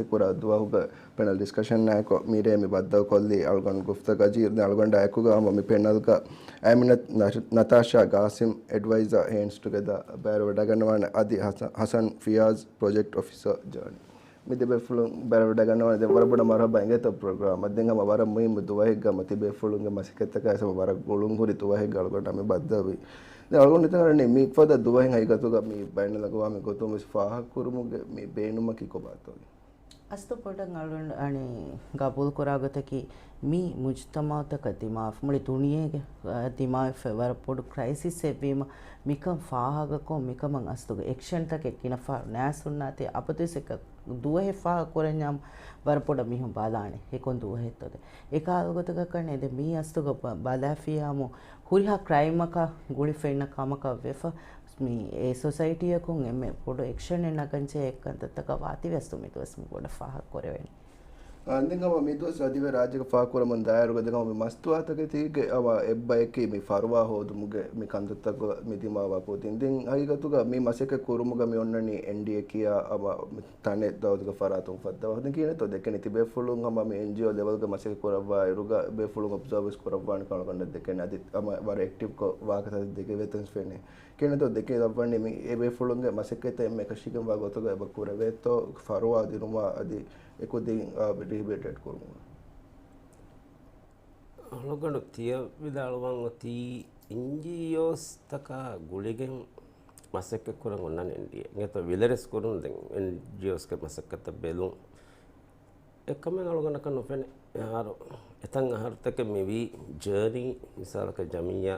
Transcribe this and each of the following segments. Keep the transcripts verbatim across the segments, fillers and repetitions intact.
ކުރާ ދުވަހުގަ ޕެނަލް ޑިސްކަޝަންއާއެކު މިރޭ މި ބައްދަލުކޮށްލީ އަޅުގަނޑު ގުފްތަ ގަޖީ. ދެން އަޅުގަނޑާ އެކުގަ ހަމަ މި ޕެނަލްގަ އައިމިނަތް ނަ-، ނަތާޝާ ގާސިމް އެޑްވައިޒަރ ހޭންޑްސް ޓުގެދާ ބައިވެރިވެވަޑައިގަންނަވާނެ އަދި ހަސަ-، ހަސަން ފިޔާޒް ޕްރޮޖެކްޓް އޮފިސަރ ޖާނި. މި ދެބޭފުޅުން ބައިވެރިވެވަޑައިގަންނަވާނެ. ދެން ވަރަށް ބޮޑަށް މަރުހަބާ އިނގޭތޯ ޕްރޮގްރާމަށް. ދެން ހަމަ ވަރަށް މުހިއްމު ދުވަހެއްގަ ހަމަ ތިބޭފުޅުންގެ މަސައްކަތްތަކާ ހަމަ ވަރަށް ގުޅުންހުރި ދުވަހެއްގަ އަޅުގަނޑު މި ބައްދަލުވީ. ދެން އަޅުގަނޑު ހިތަށް އަރަނީ މިފަދަ ދުވަހެއް ހަގީގަތުގަ މި ބައިނަލްއަގުވާމީ ގޮތުން ވެސް ފާހަގަކުރުމުގެ މި ބޭނުމަކީ ކޮބާތޯ؟ އަސްލު ބޮޑަށް އަޅުގަނޑު އަނެއް ގަބޫލުކުރާ ގޮތަކީ މި މުޖުތަމަޢުތަކަށް ދިމާވެފަ، މުޅި ދުނިޔޭގެ، އަ، ދިމާވެފަ ވަރަށް ބޮޑު ކްރައިސިސްއެއްވީމަ، މިކަން ފާހަގަކޮށް، މިކަމަށް އަސްލުގެ އެކްޝަންތަކެއް ގިނަ ފަހަރު ނާސް ހުންނާތީ، އަބަދުވެސް އެކަ ދުވަހެއް ފާހަގަކުރަންޏާ ވަރަށް ބޮޑަށް މީހުން ބަލާނެ އެ ކޮން ދުވަހެއްތޯ. އެކަހަލަ ގޮތަކަށް ކަންނޭ ދެން މީ އަސްލުގަ ބަ-، ބަލާފިޔާމު ހުރިހާ ކްރައިމަކާ ގުޅިފައިންނަ ކަމަކަށް ވެފަ، މި އެ ސޮސައިޓީއަކުން އެންމެ ބޮޑު އެކްޝަނެއް ނަގަންޖެހޭ ކަންތައްތަކަށް ވާތީވެސް މި ދުވަސް މި ބޮޑަށް ފާހަގަ ކުރެވޭނެ. އާ، ދެން ހަމަ މި ދުވަސް އަދިވެ ރާއްޖޭގެ ފާހަގަކުރަމުން ދާއިރުގަ ދެން ހަމަ މި މަސްތުވާތަކެތީގެ ހަމަ އެއްބަޔަކީ މި ފަރުވާ ހޯދުމުގެ މި ކަންތައްތަކަށް މި ދިމާވާ ކުދިން. ދެން ހަގީގަތުގަ މި މަސައްކަތް ކުރުމުގަ މި އޮންނަނީ އެންޑީއޭ ކިޔާ ހަމަ މި ތަނެއް ދައުލަތުގެ ފަރާތުން ފައްދަވާ. ދެން ކިހިނެއްތޯ ދެކެނީ ތިބޭފުޅުން ހަމަ މި އެންޖީއޯ ލެވެލްގަ މަސައްކަތް ކުރައްވާ އިރުގަ ބޭފުޅުން އޮބްޒާވް ވެސް ކުރައްވާނެ ކަމަށް އަޅުގަނޑަށް ދެކެނީ. އަދި ހަމަ ވަރަށް އެކްޓިވްކޮށް ވާހަކަތައް ދެކެވޭތަން ފެނޭ. ކިހިނެއްތޯ ދެކެ ލައްވަނީ މި އެ ބޭފުޅުންގެ މަސައްކަތްތައް އެންމެ އެކަށީގެންވާ ގޮތުގަ އެބަ ކުރެވޭތޯ ފަރުވާ ދިނުމާ އަދި އެކުދިން، އާ، ރީހެބިލިޓޭޓް ކުރުމުގަ. އަޅުގަނޑު ތިޔަ ވިދާޅުވާން އޮތީ އެންޖީއޯސްތަކާ ގުޅިގެން މަސައްކަތް ކުރަން އޮންނާނެ އެންޑީއޭ. އިނގޭތޯ ވިލަރެސް ކުރުން ދެން އެންޖީއޯސްގެ މަސައްކަތަށް ބެލުން. އެކަމެއް އަޅުގަނޑަކަށް ނުފެނޭ. އަހަރު، އެތަން އަހަރުތަކެއް މިވީ ޖާނީ، މިސާލަކަށް ޖަމިއްޔާ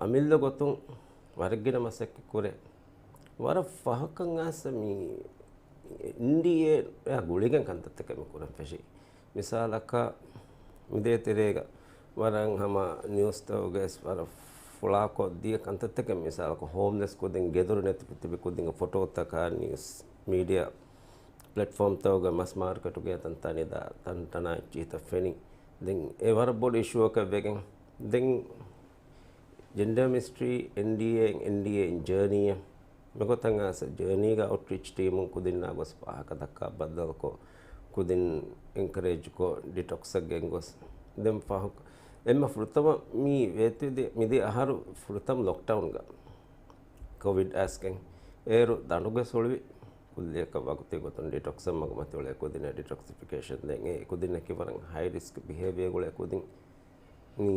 އަމިއްލަ ގޮތުން ވަރަށް ގިނަ މަސައްކަތް ކުރޭ. ވަރަށް ފަހަކަށް އައިސް މި އެންޑީއޭ އާ ގުޅިގެން ކަންތައްތަކެއް މި ކުރަން ފެށީ. މިސާލަކަށް މިދޭތެރޭގަ ވަރަށް ހަމަ ނިއުސްތަކުގައި ވަރަށް ފުޅާކޮށް ދިޔަ ކަންތައްތަކެއް، މިސާލަކަށް ހޯމްލެސް ކުދިން، ގެދޮރު ނެތި ތިބި ކުދިންގެ ފޮޓޯތަކާ ނިއުސް މީޑިއާ ޕްލެޓްފޯމްތަކުގަ މަސް މާރުކެޓުގައި ތަންތާނީ ދާ ތަންތަނާ އެއްޗިހިތައް ފެނި. ދެން އެ ވަރަށް ބޮޑު އިޝޫއަކަށް ވެގެން ދެން ޖެންޑާ މިނިސްޓްރީ، އެންޑީއޭ، އެންޑީއޭ އިން ޖާނީއެއް މިގޮތަށް އައިސް ޖާނީގަ އައުޓްރީޗް ޓީމުން ކުދިންނާ ގޮސް ވާހަކަ ދައްކާ ބައްދަލުކޮށް، ކުދިން އެންކަރޭޖްކޮށް، ޑިޓޮކްސަށް ގެންގޮސް، ދެން ފަހު އެންމެ ފުރަތަމަ މި ވޭތުވެދި މިދި އަހަރު ފުރަތަމަ ލޮކްޑައުންގަ ކޮވިޑް އައިސްގެން އޭރު ދަނޑުގެ ސުޅިވި ކުއްލިއަކަށް ވަގުތީ ގޮތުން ޑިޓޮކްސަށް މަގުމަތި އުޅޭ ކުދިންނަށް ޑިޓޮކްސިފިކޭޝަން ދެން އެ ކުދިންނަކީ ވަރަށް ހައި ރިސްކް ބިހޭވިއަރ އުޅޭ ކުދިން. މި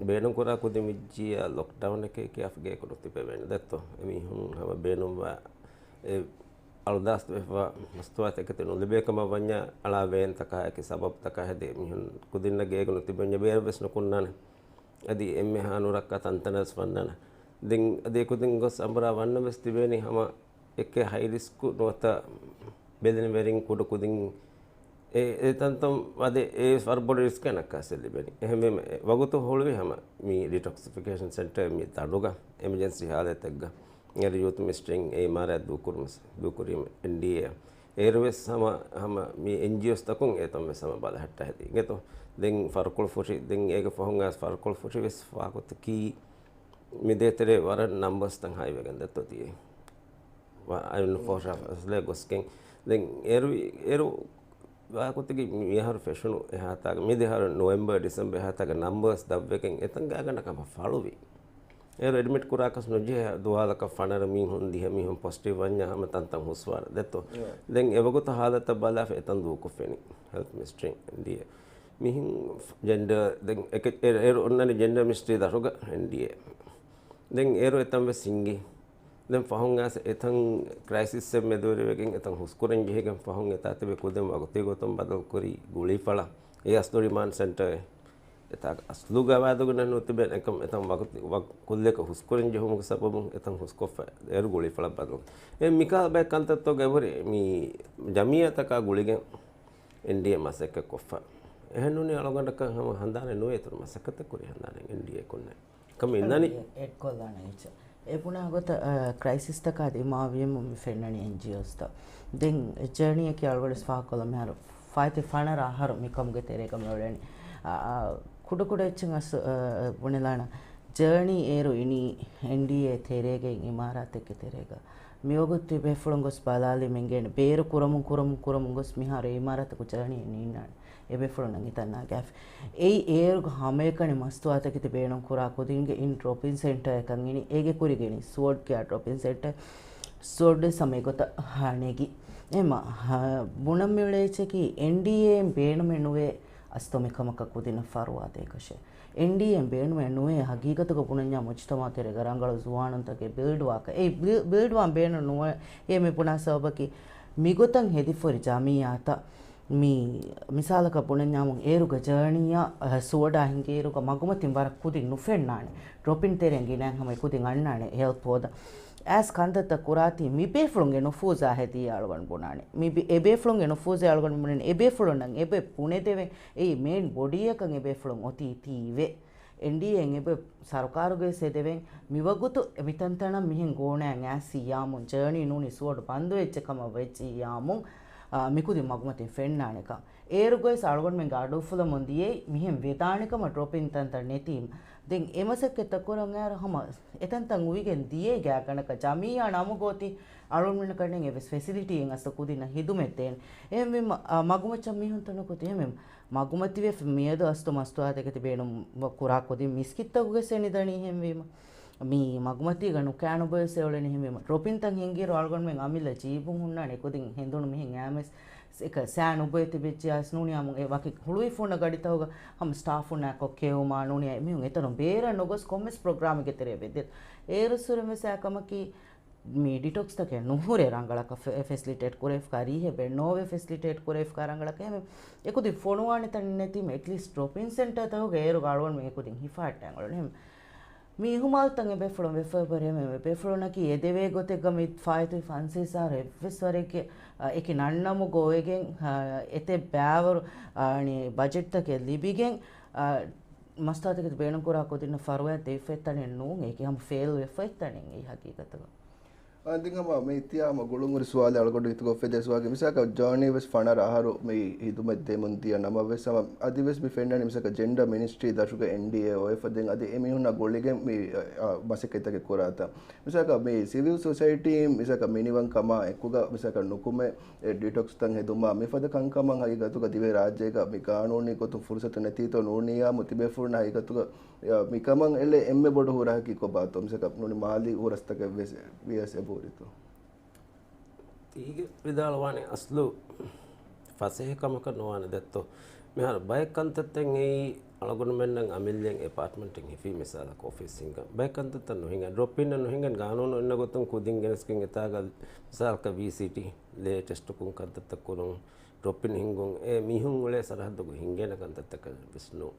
ބޭނުންކުރާ ކުދިން ވެއްޖިއްޔާ ލޮކްޑައުންއެކޭ ކިޔާފަ ގޭކު ނުތިބެވޭނެ ދެއްތޯ. އެމީހުން ހަމަ ބޭނުންވާ އެ އަޅުދާސް ވެފަ މަސްތުވާތަކެތި ނުލިބޭ ކަމަށް ވަންޏާ އަޅާ ވޭންތަކާއެކި ސަބަބުތަކާ ހެދި އެމީހުން ކުދިންނަށް ގޭގަ ނުތިބެންޏާ ބޭރަށް ވެސް ނުކުންނާނެ. އަދި އެންމެހާ ނުރައްކާ ތަންތަނަށް ވަންނާނެ. ދެން އަދި އެކުދިން ގޮސް އަނބުރާ ވަންނަން ވެސް ތިބޭނީ ހަމަ އެކެއް ހައި ރިސްކު ނުވަތަ ބެލެނިވެރިން ކުޑަ ކުދިން އެ، އެ ތަންތަން ވަދެ އެ ވަރަށް ބޮޑު ރިސްކެއް ނައްކާސް ލިބެނީ. އެހެންވީމަ އެ ވަގުތު ހުޅުވި ހަމަ މި ޑިޓޮކްސިފިކޭޝަން ސެންޓަރ މި ދަނޑުގަ އެމަޖެންސީ ހާލަތެއްގަ އޭރު ޔޫތު މިނިސްޓްރީން އެ އިމާރާތް ދޫކުރުމަސް، ދޫކުރީމަ އެންޑީއޭ. އޭރު ވެސް ހަމަ، ހަމަ މި އެންޖީއޯސް ތަކުން އެތަން ވެސް ހަމަ ބަލަހައްޓާ ހެދި. އިނގޭތޯ؟ ދެން ފަރުކޮޅު ފުށި، ދެން އޭގެ ފަހުން އައިސް ފަރުކޮޅު ފުށި ވެސް ވާގޮތަކީ މި ދޭތެރޭ ވަރަށް ނަމްބަސްތައް ހައިވެގެން ދެއްތޯ ތިޔަ. ވަ-، އައިނު ފޯޝާ ފަސްލެ ގޮސްގެން. ދެން އޭރު، އޭރު ވާގޮތަކީ މި އަހަރު ފެށުނު އެހާތާގަ، މިދިހަރު ނޮވެމްބަރ، ޑިސެމްބަރ އެހާތާގަ ނަމްބަސް ދަށްވެގެން އެތަން ގާގަނޑަކަށް ފަޅުވި. އޭރު އެޑްމިޓް ކުރާކަސް ނުޖެހޭ ދުވާލަކަށް ފަނަރަ މީހުން، ދިހަ މީހުން ޕޮޒިޓިވް ވަންޏާ ހަމަ ތަންތަން ހުސްވާނެ ދެއްތޯ. ދެން އެވަގުތު ހާލަތަށް ބަލާފަ އެތަން ދޫކޮށްފެނި ހެލްތް މިނިސްޓްރީ އެންޑީއޭ. މިހެން ޖެންޑަރ ދެން އެކެ-، އޭރު، އޭރު އޮންނަނީ ޖެންޑަރ މިނިސްޓްރީ ދަށުގަ އެންޑީއޭ. ދެން އޭރު އެތަން ވެސް ހިނގި. ދެން ފަހުން އައިސް އެތަން ކްރައިސިސްއެއް މެދުވެރިވެގެން އެތަން ހުސްކުރަން ޖެހިގެން ފަހުން އެތާ ތިބި ކުދިން ވަގުތީ ގޮތުން ބަދަލުކުރީ ގުޅީފަޅަށް. އެ އަސްލު ރިމާންޑް ސެންޓަރ އެތާ އަސްލު ގަވާއިދުގަ ނުތިބެން އެކަމް އެތަން ވަގުތު، ވަގު-، ކުއްލިއަކަށް ހުސްކުރަން ޖެހުމުގެ ސަބަބުން އެތަން ހުސްކޮށްފަ އޭރު ގުޅީފަޅަށް ބަދަލު. އެ މިކާ ބައެއް ކަންތައްތަކުގައި ވުރެ މި ޖަމިއްޔާތަކާ ގުޅިގެން އެންޑީއޭ މަސައްކަތް ކޮށްފަ. އެހެންނޫނީ އަޅުގަނޑަކަށް ހަމަ ހަނދާނެއް ނުވޭ އިތުރު މަސައްކަތެއް ކުރި ހަނދާނެއް އެންޑީއޭ ކުންނެ. ކަމެއް އިންނަނީ. އެޑްކޮށްލާނެ އެއްޗެއް. އެ ބުނާ ގޮތަށް، އަ، ކްރައިސިސްތަކާ ދިމާވީމަ މި ފެންނަނީ އެންޖީއޯސްތައް. ދެން ޖާނީއަކީ އަޅުގަނޑު ވެސް ފާހަގަކޮށްލަން މިހާރު ފާއިތި ފަނަރަ އަހަރު މިކަމުގެ ތެރޭގަ މި އުޅެނީ. އަ، އަ، ކުޑަކުޑަ އެއްޗެއް އަސް، އަ، ބުނެލާނަ. ޖާނީ އޭރު އިނީ އެންޑީއޭ ތެރޭގައި އިމާރާތެއްގެ ތެރޭގަ. މިވަގުތު ތިބޭފުޅުން ގޮސް ބަލާލީމެން ގޭނެ ބޭރު ކުރަމުން ކުރަމުން ކުރަމުން ގޮސް މިހާރު އެ އިމާރާތަކު ޖަރަނީ ނީންނާނެ. އެބޭފުޅުންނަށް އެތަން ނާގާފި. އެއީ އޭރުގެ ހަމައެކަނި މަސްތުވާތަކެތި ބޭނުން ކުރާ ކުދިންގެ އިން ޑްރޮޕިން ސެންޓަރ އެކަން އިނީ. އޭގެ ކުރިގެނި ސުވޯޑް ކެއާ ޑްރޮޕިން ސެންޓަރ ސުވޯޑް ވެސް ހަމަ އެގޮތަށް ހާ ނެގި. އެމަ ހާ ބުނަން މިއުޅޭ އެއްޗަކީ އެންޑީއޭ އިން ބޭނުމެއް ނުވޭ އަސްތޮ މިކަމަކަށް ކުދިންނަށް ފަރުވާ ދޭކަށެއް. އެންޑީއޭ އިން ބޭނުމެއް ނުވޭ ހަގީގަތުގަ ބުނަންޏާ މުޖުތަމަޢު ތެރޭގަ ރަނގަޅު ޒުވާނުންތަކެއް ބިލްޑް ވާކަށް. އެ ބިލް، ބިލްޑް ވާން ބޭނުން ނުވޭ އޭ މި ބުނާ ސަބަބަކީ މިގޮތަށް ހެދިފަ ހުރި ޖަމިއްޔާތަށް މި މިސާލަކަށް ބުނަންޏާމު އޭރުގެ ޖާނިއްޔާ، އަ، ސުވޯޑާ ހިނގޭއިރުގަ މަގުމަތިން ވަރަށް ކުދިން ނުފެންނާނެ. ޑްރޮޕިން ތެރެއިން ގިނައިން ހަމަ އެކުދިން އަންނާނެ ހެލްޕް ހޯދަން. އައިސް ކަންތައްތައް ކުރާތީ މި ބޭފުޅުންގެ ނުފޫޒާ ހެދި އަޅުގަނޑު ބުނާނެ. މި ބި-، އެ ބޭފުޅުންގެ ނުފޫޒެއް އަޅުގަނޑު ބުނަނީ އެ ބޭފުޅުންނަށް އެބަ ބުނެދެވެން. އެއީ މެއިން ބޮޑީއަކަށް އެ ބޭފުޅުން އޮތީ ތީވެ. އެންޑީއޭ އެބަ ސަރުކާރުގައި ސެދެވެން މިވަގުތު މިތަންތަނަށް މިހެން ގޯނައިން އައިސް ޔާމުން ޖާނީ ނޫނީ ސުވޯޑު ބަންދު ވެއްޖެ ކަމަށް ވެއްޖި ޔާމުން، އާ، މިކުދިން މަގުމަތިން ފެންނާނެކަން. އޭރުގައި އަޅުގަނޑުމެންގެ އަޑުއުފުލަމުން ދިޔައީ މިހެން ވެދާނެ ކަމަށް ޑްރޮޕިން ތަންތަން ނެތީމަ. ދެން އެ މަސައްކަތްތައް ކުރަން އައިރު ހަމަ އެތަންތަން އުވިގެން ދިޔައީ ގާތްގަނޑަކަށް ޖަމިއްޔާ ނަމުގައި އޮތީ އަޅުގަނޑުމެންނަށް ކަންނޭނގެ އެއްވެސް ފެސިލިޓީއެއް އަސްލު ކުދިންނަށް ހިދުމަތް ދޭން. އެހެންވީމަ، އާ، މަގުމައްޗަށް މީހުންތައް ނުކުތީ އެހެންވީމަ. މަގުމަތިވެފަ މިއަދު އަސްތު މަސްތުވާތަކެތި ބޭނުން ކުރާ ކުދިން މިސްކިތްތަކުގެ ސެނިދަނީ ހެންވީމަ. މި މަގުމަތީގަ ނުކާނުބޮއެސް އެއުޅެނީ ހެންވީމަ. ޑްރޮޕިންތައް ހިނގިއިރު އަޅުގަނޑުމެން އަމިއްލަ ޖީބުން ހުންނާނެ ކުދިން ހެނދުނު މިހެން އައިމެސް އެކަ ސާ ނުބޮއެތި ބެއްޖިއާސް ނޫނިއާމު އެ ވަކި ހުޅުވިފޫނަ ގަޑިތަކުގަ ހަމަ ސްޓާފުންނާކޮށް ކެއުމާ ނޫނިއާ އެމީހުން އެތަނުން ބޭރަށް ނުގޮސް ކޮންމެސް ޕްރޮގްރާމެއްގެ ތެރޭ ބެއްދެ. އޭރު ސުރެމެސް އާ ކަމަކީ މި ޑިޓޮކްސްތަކެއް ނުހުރޭ ރަނގަޅަކަށް ފެ-، ފެސިލިޓޭޓް ކުރެވިފަ ރީހެއް ބެ ނޯވެ ފެސިލިޓޭޓް ކުރެވިފަ ރަނގަޅަކަށް އެމެ އެކުދިން ފޮނުވާނެ ތަނެއް ނެތީމަ އެޓްލީސްޓް ޑްރޮޕިން ސެންޓަރ ތަކުގަ އޭރު އަޅުގަނޑުމެން އެކުދިން ހިފާއްޓަން އޮޅުނެ. މި އިހުމާލްތައް އެބޭފުޅުން ވެފަ ބަރެމެ އެބޭފުޅުންނަކީ އެދެވޭ ގޮތެއްގަ މި ފާއިތުވި ފަންސީސާރ އެއްވެސް ވަރެއްގެ، އަ، އެކި ނަންނަމުގަ އޮވެގެން، އަ، އެތެއް ބައިވަރު، އަ، އަނި ބަޖެޓްތަކެއް ލިބިގެން، އަ، މަސްތާތަކެތި ބޭނުންކުރާ ކުދިންނަށް ފަރުވާ ދެވިފައި ތަނެއް ނޫން. އެކި ހަމަ ފެއިލް ވެފައި ތަނެއް އެއީ ހަގީގަތުގަ. އާ، ދެން ހަމަ މި ތިޔާ ހަމަ ގުޅުންހުރި ސުވާލެއް އަޅުގަނޑު ހިތުގަ އުފެދޭ ސުވާލެއް. މިސާލަކަށް ޖާނީ ވެސް ފަނަރަ އަހަރު މި ހިދުމަތް ދެމުން ދިޔަ ނަމަވެސް ހަމަ އަދިވެސް މި ފެންނަނީ މިސާލަކަށް ޖެންޑާ މިނިސްޓްރީ ދަށުގެ އެންޑީއޭ އޮވެފަ ދެން އަދި އެމީހުންނާ ގުޅިގެން މި، އަ، މަސައްކަތްތަކެއް ކުރާތާ. މިސާލަކަށް މި ސިވިލް ސޮސައިޓީން މިސާލަކަށް މިނިވަން ކަމާ އެކުގަ މިސާލަކަށް ނުކުމެ އެ ޑިޓޮކްސްތައް ހެދުމާ މިފަދަ ކަންކަމަށް ހަގީގަތުގަ ދިވެހި ރާއްޖޭގަ މި ގާނޫނީ ގޮތުން ފުރުސަތު ނެތީތޯ ނޫނިއްޔާމު ތިބޭފުޅުންނަށް ހަގީގަތުގަ މިކަމަށް އެޅޭ އެންމެ ބޮޑު ހުރަހަކީ ކޮބާތޯ؟ މިސާލަކަށް ނޫނީ މާލީ ހުރަސްތަކެއް ވެސް ވިޔަސް އެބަހުރިތޯ؟ ތީގެ ވިދާޅުވާނެ އަސްލު ފަސޭހަ ކަމަކަށް ނުވާނެ ދެއްތޯ؟ މިހާރު ބައެއް ކަންތައްތައް އެއީ އަޅުގަނޑުމެންނަށް އަމިއްލައަށް އެޕާޓްމަންޓެއް ހިފީ މިސާލަކަށް އޮފީސް ހިންގަން. ބައެއް ކަންތައްތައް ނުހިނގަން. ޑްރޮޕްއިންއަށް ނުހިނގަން ގާނޫނު އިންނަ ގޮތުން ކުދިން ގެނެސްގެން އެތާގަ މިސާލަކަށް ވީސީޓީ ލޭޓެސްޓުކުން ކަންތައްތައް ކުރުން. ޑްރޮޕްއިން ހިންގުން އެ މީހުން އުޅޭ ސަރަހައްދުގަ ހިނގޭނެ ކަންތައްތަކެއް ވެސް ނޫން.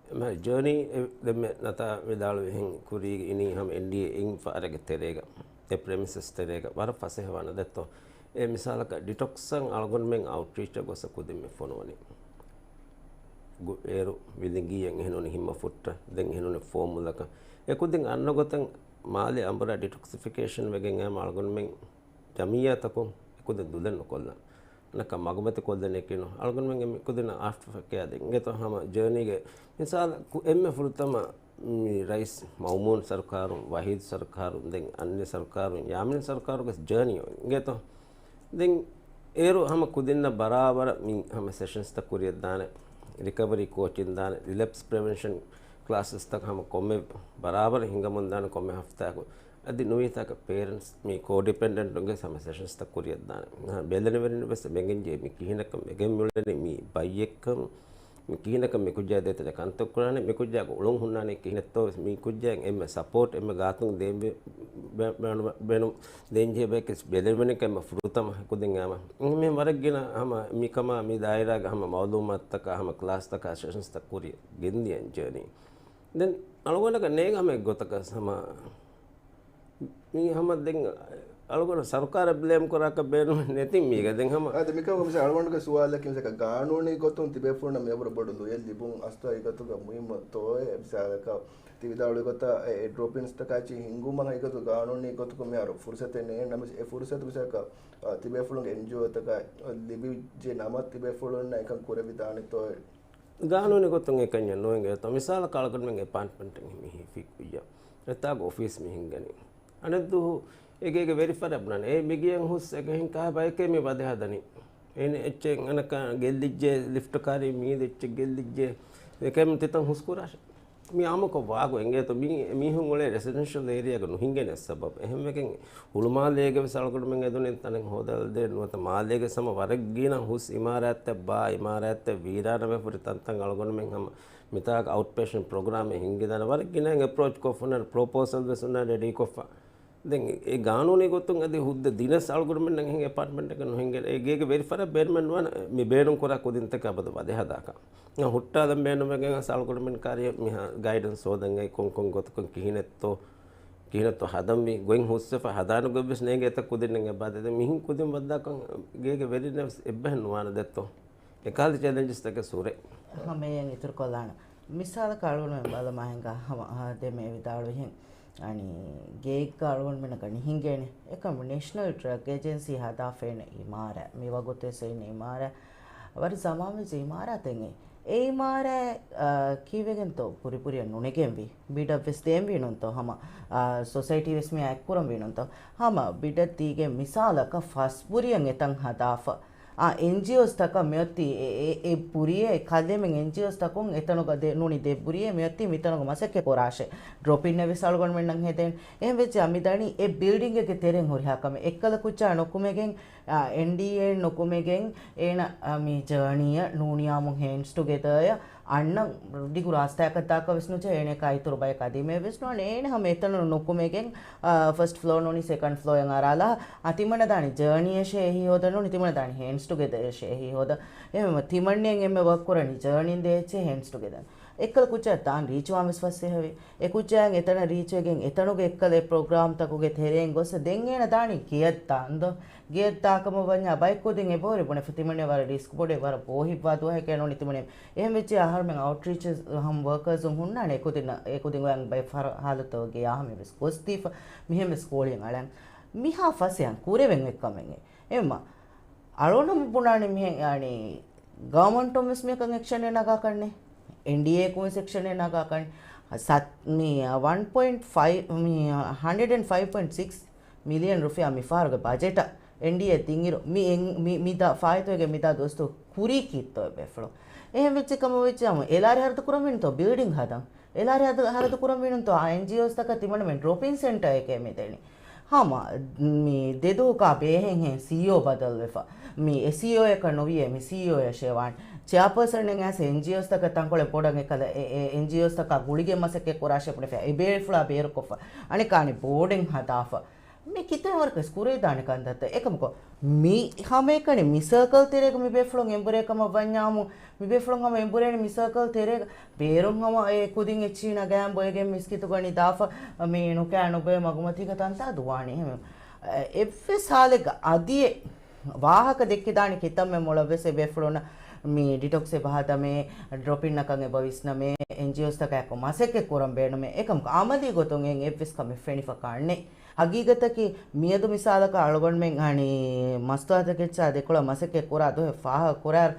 އެމަ ޖާނީ އެ ދެންމެ ނަތާ ވިދާޅުވިހެން ކުރީގަ އިނީ ހަމަ އެންޑީއޭ އިން ފަހަރެއްގެ ތެރޭގަ، އެ ޕްރެމިސަސް ތެރޭގަ ވަރަށް ފަސޭހަވާނެ ދެއްތޯ؟ އެ މިސާލަކަށް ޑިޓޮކްސްއަށް އަޅުގަނޑުމެން އައުޓްރީޗަށް ގޮސް ކުދިން މި ފޮނުވަނީ. ގު-، އޭރު ވިލިނގީއެއް އެހެނުނި ހިންމަ ފުއްޓަށް، ދެން އެހެނުނި ފޯމުލަކަށް. އެކުދިން އަންނަ ގޮތަށް މާލެ އަނބުރާ ޑިޓޮކްސިފިކޭޝަން ވެގެން އައިމަ އަޅުގަނޑުމެން ޖަމިއްޔާތަކުން އެކުދިން ދުލެއް ނުކޮށްލަން. ނަކަ މަގުމަތި ކޮށްލަނީކީނު. އަޅުގަނޑުމެންގެ މި ކުދިންނަށް އާފްޓަރ އެފެކްޓް އެނގޭތޯ ހަމަ ޖާނީގެ މިސާލަކު އެންމެ ފުރަތަމަ މި ރައީސް މައުމޫން ސަރުކާރުން، ވަހީދު ސަރުކާރުން، ދެން އަންނި ސަރުކާރުން، ޔާމީން ސަރުކާރުގެ ޖާނީ އެނގޭތޯ. ދެން އޭރު ހަމަ ކުދިންނަށް ބަރާބަރަށް މި ހަމަ ސެޝަންސްތައް ކުރިއަށްދާނެ، ރިކަވަރީ ކޯޗިން ދާނެ، ރިލެޕްސް ޕްރިވެންޝަން ކްލާސަސްތަކަށް ހަމަ ކޮންމެ ބަރާބަރަށް ހިނގަމުންދާނެ ކޮންމެ ހަފްތާއަކު. އަދި ނުވީތާކަށް ޕޭރެންޓްސް މި ކޯޑިޕެންޑެންޓުންގެ ހަމަ ސެޝަންސްތައް ކުރިއަށްދާނެ. ބެލެނިވެރިން ވެސް މެގެންޖެ މި ކިހިނަކަށް މެގެން މިއުޅެނީ މި ބައްޔެއްކަން، މި ކިހިނަކަށް މި ކުއްޖާ ދޭތެރޭ ކަންތައް ކުރާނެ، މި ކުއްޖާގެ އުޅުން ހުންނާނީ ކިހިނެއްތޯ ވެސް، މި ކުއްޖާއަށް އެންމެ ސަޕޯޓް އެންމެ ގާތުން ދޭން ބޭ-، ބޭ-، ބޭނު-، ބޭނު-، ދޭންޖެހޭ ބަޔަކީ ބެލެނިވެރިން ކަމަށް ފުރަތަމަ ކުދިން އައިމަ. މި ވަރަށް ގިނަ ހަމަ މިކަމާ މި ދާއިރާގެ ހަމަ މައުލޫމާތުތަކާ ހަމަ ކްލާސްތަކާ ސެޝަންސްތައް ކުރި ގެންދިޔަން ޖާނީ. ދެން އަޅުގަނޑަކަށް ނޭނގެ ހަމަ އެއްގޮތަކަށް ހަމަ މީ ހަމަ ދެން އަޅުގަނޑު ސަރުކާރަށް ބްލޭމް ކުރާކަށް ބޭނުމެއް ނެތި މީގަ. ދެން ހަމަ އާދެ، މިކަމަށް މިސާ އަޅުގަނޑުގެ ސުވާލަކީ މިސާކަށް ގާނޫނީ ގޮތުން ތިބޭފުޅުންނަށް މިއަށްވުރެ ބޮޑު ލުޔެއް ލިބުން އަސްތު ހަގީގަތުގަ މުހިއްމު ތޯއޭ؟ މިސާލަކަށް ތި ވިދާޅުވި ގޮތަށް އެ، އެ ޑްރޮޕިންސްތަކާއި ހިންގުމަށް ހަގީގަތު ގާނޫނީ ގޮތުގަ މިހާރު ފުރުސަތެއް ނެތް ނަމަވެސް، އެ ފުރުސަތު މިސާކަށް، އާ، ތިބޭފުޅުންގެ އެންޖީއޯތަކަށް ލިބިއްޖެ ނަމަ ތިބޭފުޅުންނަށް އެކަން ކުރެވިދާނެތޯއޭ؟ ގާނޫނީ ގޮތުން އެކަންޏެއް ނުއެނގޭތޯ. މިސާލަކަށް އަޅުގަނޑުމެން އެޕާޓްމަންޓެއް މި ހިފި ކުއްޔަށް އެތާގަ އޮފީސް މި ހިންގަނީ. އަނެއްދުވަހު އެގޭގެ ވެރިފަރަށް ބުނާނެ. އޭ މިގިޔަން ހުސް އެކަހެން ކާ ބަޔަކޭ މި ވަދެ ހަދަނީ. އޭނެ އެއްޗެއް އަނަކަ ގެއްލިއްޖެ، ލިފްޓް ކާރީ މީދެ އެއްޗެއް ގެއްލިއްޖެ. އެކަމް ތިތަން ހުސް ކުރާށެ. މި އާމުކޮށް ވާގޮތް އެނގޭތޯ މީ، މީހުން އުޅޭ ރެސިޑެންޝަލް އޭރިއާގަ ނުހިނގޭނެ ސަބަބު. އެހެންވެގެން ހުޅުމާލޭގެ ވެސް އަޅުގަނޑުމެން އެދުނިން ތަނެއް ހޯދަލަދޭން ނުވަތަ މާލޭގެ ސަމަ ވަރަށް ގިނަ ހުސް އިމާރާތްތައް ބާ އިމާރާތްތައް ވީރާނަވެފަ ހުރި ތަންތަން އަޅުގަނޑުމެން ހަމަ މިތާގަ އައުޓް ޕޭޝަންޓް ޕްރޮގްރާމެއް ހިންގިދާނެ. ވަރަށް ގިނައިން އެޕްރޯޗް ކޮށްފަ އޮންނާނެ، ޕްރޮޕޯސަލް ވެސް އޮންނާނެ ރެޑީ ކޮށްފަ. ދެން އެ ގާނޫނީ ގޮތުން އަދި ހުއްދަ ދިނަސް އަޅުގަނޑުމެންނަށް އެހެން އެޕާޓްމަންޓެއްގަ ނުހިނގޭނެ. އެ ގޭގެ ވެރިފަރަށް ބޭނުމެއް ނުވާނެ މި ބޭނުން ކުރާ ކުދިންތަކާ ބަދަ ވަދެ ހަދާކަށް. ހުއްޓާލަން ބޭނުމެގެން އަޅުގަނޑުމެން ކާރި މިހާ ގައިޑަންސް ހޯދަން އައި ކޮން ކޮން ގޮތަކުން ކިހިނެއްތޯ، ކިހިނެއްތޯ ހަދަންވީ، ގޮތް ހުސްވެފަ ހަދާނެ ގޮތްވެސް ނޭނގޭ އެތައް ކުދިންނެއް އެބަ ދެ. މިހިން ކުދިން ވައްދާކަން ގޭގެ ވެރިންނެއް ވެސް އެއްބަހެއް ނުވާނެ ދެއްތޯ. އެކަހަލަ ޗެލެންޖަސްތަކެއް ސުރެ. ހަމައެއަށް އިތުރުކޮށްލާނަ. މިސާލަކަށް އަޅުގަނޑުމެން ބަލަމާ ހިނގާ ހަމަ އާ ދެމެ ވިދާޅުވިހެން. އަނީ ގޭގަ އަޅުގަނޑުމެންނަކަށް ނިހިނގޭނެ. އެކަމް ނޭޝަނަލް ޑްރަގް އޭޖެންސީ ހަދާފައިން އިމާރާތް. މި ވަގުތުވެސް އިން އިމާރާތް. ވަރަށް ޒަމާންވެއްޖެ އިމާރާތެއް. އެ އިމާރާތް، އާ، ކީއްވެގެންތޯ ބުރިބުރިއަށް ނުނެގެންވީ؟ ބިޑަށްވެސް ދޭންވީނުންތޯ ހަމަ، އާ، ސޮސައިޓީވެސް މި އެއްކުރަންވީނުންތޯ؟ ހަމަ ބިޑަށް ދީގެން މިސާލަކަށް ފަސްބުރިއަށް އެތަން ހަދާފަ. އާ، އެންޖީއޯސް ތަކަށް މިއޮތީ އެ، އެ، އެ ބުރިއެއް ކަލޭމެން އެންޖީއޯސް ތަކުން އެތަނުގަ ދެ، ނޫނީ ދެ ބުރިއެއް މިއޮތީ މިތަނުގަ މަސައްކަތް ކުރާށޭ. ޑްރޮޕިން އެއްވެސް އަޅުގަނޑުމެންނަށް ހެދޭން. އެހެން ވެއްޖެ އަ މި ދަނީ އެ ބިލްޑިންގެއްގެ ތެރެއިން ހުރިހާ ކަމެއް. އެއްކަލަ ކުއްޖާ ނުކުމެގެން، އާ، އެންޑީއޭ ނުކުމެގެން އޭނަ، އާ، މި ޖާނީއަށް ނޫނިއާމު ހޭންޑްސް ޓުގެދާއަށް އަންނަ ދިގު ރާސްތާއަކަށް ދާކަށް ވެސް ނުޖެހޭ. އޭނައަކާ އިތުރު ބަޔަކަށް އަދި މެ ވެސް ނުވާނެ. އޭނަ ހަމަ އެތަނުން ނުކުމެގެން، އާ، ފަސްޓް ފްލޯ ނޫނީ ސެކަންޑް ފްލޯއަށް އަރާލާ، އާ، ތިމަންނަ ދާނީ ޖާނީއަށޭ އެހީ ހޯދަން ނޫނީ ތިމަންނަ ދާނީ ހޭންޑްސް ޓުގެދާއަށޭ އެހީ ހޯދަން. އެހެންވީމަ ތިމަންނައަށް އެންމެ ވަރު ކުރަނީ ޖާނީން ދޭ އެއްޗެއް ހޭންޑްސް ޓުގެދާ. އެއްކަލަ ކުއްޖާ ދާން ރީޗްވާން ވެސް ފަސޭހަވޭ. އެ ކުއްޖާއަށް އެތަނަށް ރީޗްވެގެން އެތަނުގެ އެއްކަލަ އެ ޕްރޮގްރާމްތަކުގެ ތެރެއިން ގޮސް ދެން އޭނަ ދާނީ ގެޔަށް ދާން ދޯ. ގެޔަށް ދާކަމަށް ވަންޏާ ބައެއް ކުދިން އެބަހުރި ބުނެފަ ތިމަންނަ ވަރަށް ރިސްކް ބޮޑޭ ވަރަށް ބޯހިތްވާ ދުވަހެކޭ ނޫނީ ތިމަންނަ. އެހެން ވެއްޖެ އަހަރުމެން އައުޓްރީޗަށް ހަމަ ވަރކާސް ހުންނާނެ އެ ކުދިން، އެ ކުދިން އޮތް ބައެއް ހާލަތުގަ ގެޔާ ހަމަ ވެސް ގޮސްދީފަ މިހެން ވެސް ކޯޅިއެއް އަޅަން. މިހާ ފަސް އެހެން ކުރެވެން އޮތް ކަމެއް. އެހެންވީމަ އަޅުގަނޑު ބުނާނީ މިހެން އަނީ ގަވަމަންޓުން ވެސް މިއަކަށް އެކްޝަނެއް ނަގާކަށްނެ. އެންޑީއޭއަކުން ވެސް އެކްޝަނެއް ނަގާކަށްނެ. ސަތް، މި ވަން ޕޮއިންޓް ފައިވް، މި ހަންޑްރެޑް އެންޑް ފައިވް ޕޮއިންޓް ސިކްސް މިލިއަން ރުފިޔާ މިފަހަރުގެ ބަޖެޓަށް އެންޑީއޭ ދިންއިރު މި އެން-، މި، މިދާ ފާއިތުވެގެން މިދާ ދުވަސްތު ކުރީ ކީއްތޯ އެބޭފުޅުން؟ އެހެން ވެއްޖެ ކަމަށް ވެއްޖާމު އެލާރި ހަރަދު ކުރަންވީނުތޯ ބިލްޑިން ހަދަން. އެލާރި ހަރަދު، ހަރަދު ކުރަންވީނުންތޯ އާ އެންޖީއޯސްތަކަށް ތިމަންނަމެން ޑްރޮޕިން ސެންޓަރެކޭ މިދެނީ. ހަމަ މި ދެދުވަހަކާ ބޭހެއްހެން ސީއީއޯ ބަދަލުވެފަ. މި އެ ސީއީއޯއަކަށް ނުވިޔޭ މި ސީއީއޯއަށޭ ވާން. ޗެއާޕާސަނެއް އައިސް އެންޖީއޯސްތަކަށް ތަންކޮޅެއް ބޮޑަށް އެކަލަ އެ، އެ އެންޖީއޯސްތަކާ ގުޅިގެން މަސައްކަތް ކުރާށޭ ބުނެފަ. އެބޭފުޅާ ބޭރުކޮށްފަ. އަނެކާ އަނެއް ބޯޑެއް ހަދާފަ. މި ކިތައް ވަރަކަށް ކުރެވިދާނެ ކަންތައްތައް. އެކަމަކު، މި ހަމައެކަނި މި ސަރކަލް ތެރޭގަ މި ބޭފުޅުން އެނބުރޭ ކަމަށް ވަންޏާމު، މި ބޭފުޅުން ހަމަ އެނބުރޭނެ މި ސަރކަލް ތެރޭގަ ބޭރުން ހަމަ އެ ކުދިން އެއްޗިހި ނަގާން ބޮއެގެން މިސްކިތުގަ ނިދާފަ، މި ނުކާ ނުބޮއެ މަގުމަތީގަ ތަންތާ ދުވާނީ. އެއްވެސް ހާލެއްގަ އަދިއެއް ވާހަކަ ދެއްކިދާނެ ކިތަންމެ މޮޅަށްވެސް އެ ބޭފުޅުންނަށް މި ޑިޓޮކްސް އެބަ ހަދަމޭ، ޑްރޮޕިންއަކަށް އެބަ ވިސްނަމޭ، އެންޖީއޯސްތަކާއެކު މަސައްކަތް ކުރަން ބޭނުމޭ. އެކަމަކު އަމަލީ ގޮތުން އެއްވެސް ކަމެއް ފެނިފަ ކާންނެ. ހަގީގަތަކީ މިއަދު މިސާލަކަށް އަޅުގަނޑުމެން އަނީ މަސްތުވާތަކެއްޗާ ދެކޮޅަށް މަސައްކަތް ކުރާ ދުވަހެއް ފާހަގަ ކުރާއިރު،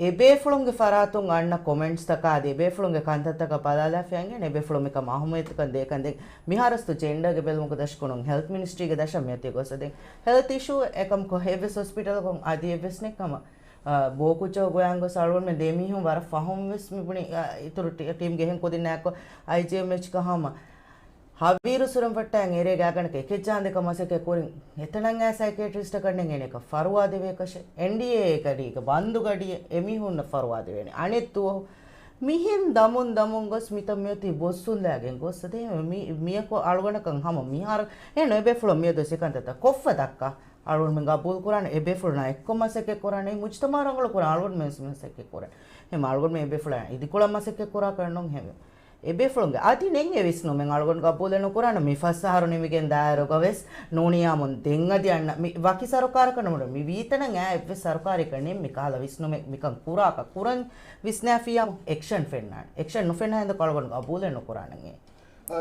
އެބޭފުޅުންގެ ފަރާތުން އަންނަ ކޮމެންޓްސްތަކާ އަދި އެބޭފުޅުންގެ ކަންތައްތަކަށް ބަލާލާފަ އިނގޭނެ އެބޭފުޅުން މިކަމަށް އަހައްމިއްޔަތުކަން ދޭކަން ދެން މިހާރަސްތު ޖެންޑާގެ ބެލުމުގެ ދަށަކުނުން ހެލްތް މިނިސްޓްރީގެ ދަށަށް މިއޮތީ ގޮސް ދެން ހެލްތް އިޝޫ އެކަމަކު އެއްވެސް ހޮސްޕިޓަލަކުން އަދި އެއްވެސް ނެތް ކަމަށް އާ، ބޯކުއްޖާ ގޮޔާން ގޮސް އަޅުގަނޑުމެން ދެމީހުން ވަރަށް ފަހުން ވެސް މިބުނި، އާ، އިތުރު ޓީ، ޓީމްގެ އެހެން ކުދިންނާއެކު އައިޖީއެމްއެޗްގަ ހަމަ ހަވީރު ސުރަންފައްޓާ އެރޭ ގާގަނޑަކަށް އެކެއްޗާނދެކަ މަސައްކަތް ކުރިން އެތަނަށް އައި ސައިކޭޓްރިސްޓަކަށް ނެގޭނެކަށް ފަރުވާ ދެވޭކަށެއް އެންޑީއޭ ގަޑީގަ ބަންދު ގަޑިއެއް އެމީހުންނަށް ފަރުވާ ދެވޭނެ. އަނެއް ދުވަހު މިހެން ދަމުން ދަމުން ގޮސް މިތަން މިއޮތީ ބޮއްސުން ލާގެން ގޮސް ދޭ މި، މިޔަކު އަޅުގަނޑަކަށް ހަމަ މިހާރު އެ ނުވެ ބޭފުޅުން މިއަދު ސިކަންތައްތައް ކޮށްފަ ދައްކާ. އަޅުގަނޑުމެން ގަބޫލު ކުރާނެ އެ ބޭފުޅުންނާ އެއްކޮށް މަސައްކަތް ކުރާނެ. އެ މުޖުތަމަޢު ރަނގަޅު ކުރާން އަޅުގަނޑުމެން ވެސް މަސައްކަތް ކުރާނެ. އެހެން އަޅުގަނޑުމެން އެ ބޭފުޅާ އިދިކޮޅަށް މަސައްކަތް ކުރާކަށް ނޫން ހެވެ. އެ ބޭފުޅުންގެ އަދި ނެތް އެ ވިސްނުމެއް އަޅުގަނޑު ގަބޫލެއް ނުކުރާނަ މި ފަސް އަހަރު ނިމިގެން ދާއިރުގަ ވެސް ނޫނިޔާމުން ދެން އަދި އަންނަ މި ވަކި ސަރުކާރަކަށް ނުމުރު މި ވީތަނަށް އާ އެއްވެސް ސަރުކާރެއްގަ ނެތް މި ކަހަލަ ވިސްނުމެއް މިކަން ކުރާކަށް ކުރަން ވިސްނާފިޔާ އެކްޝަން ފެންނާނެ. އެކްޝަން ނުފެންނަ ހިނދަކު އަޅުގަނޑު ގަބޫލެއް ނުކުރާނަން އެ.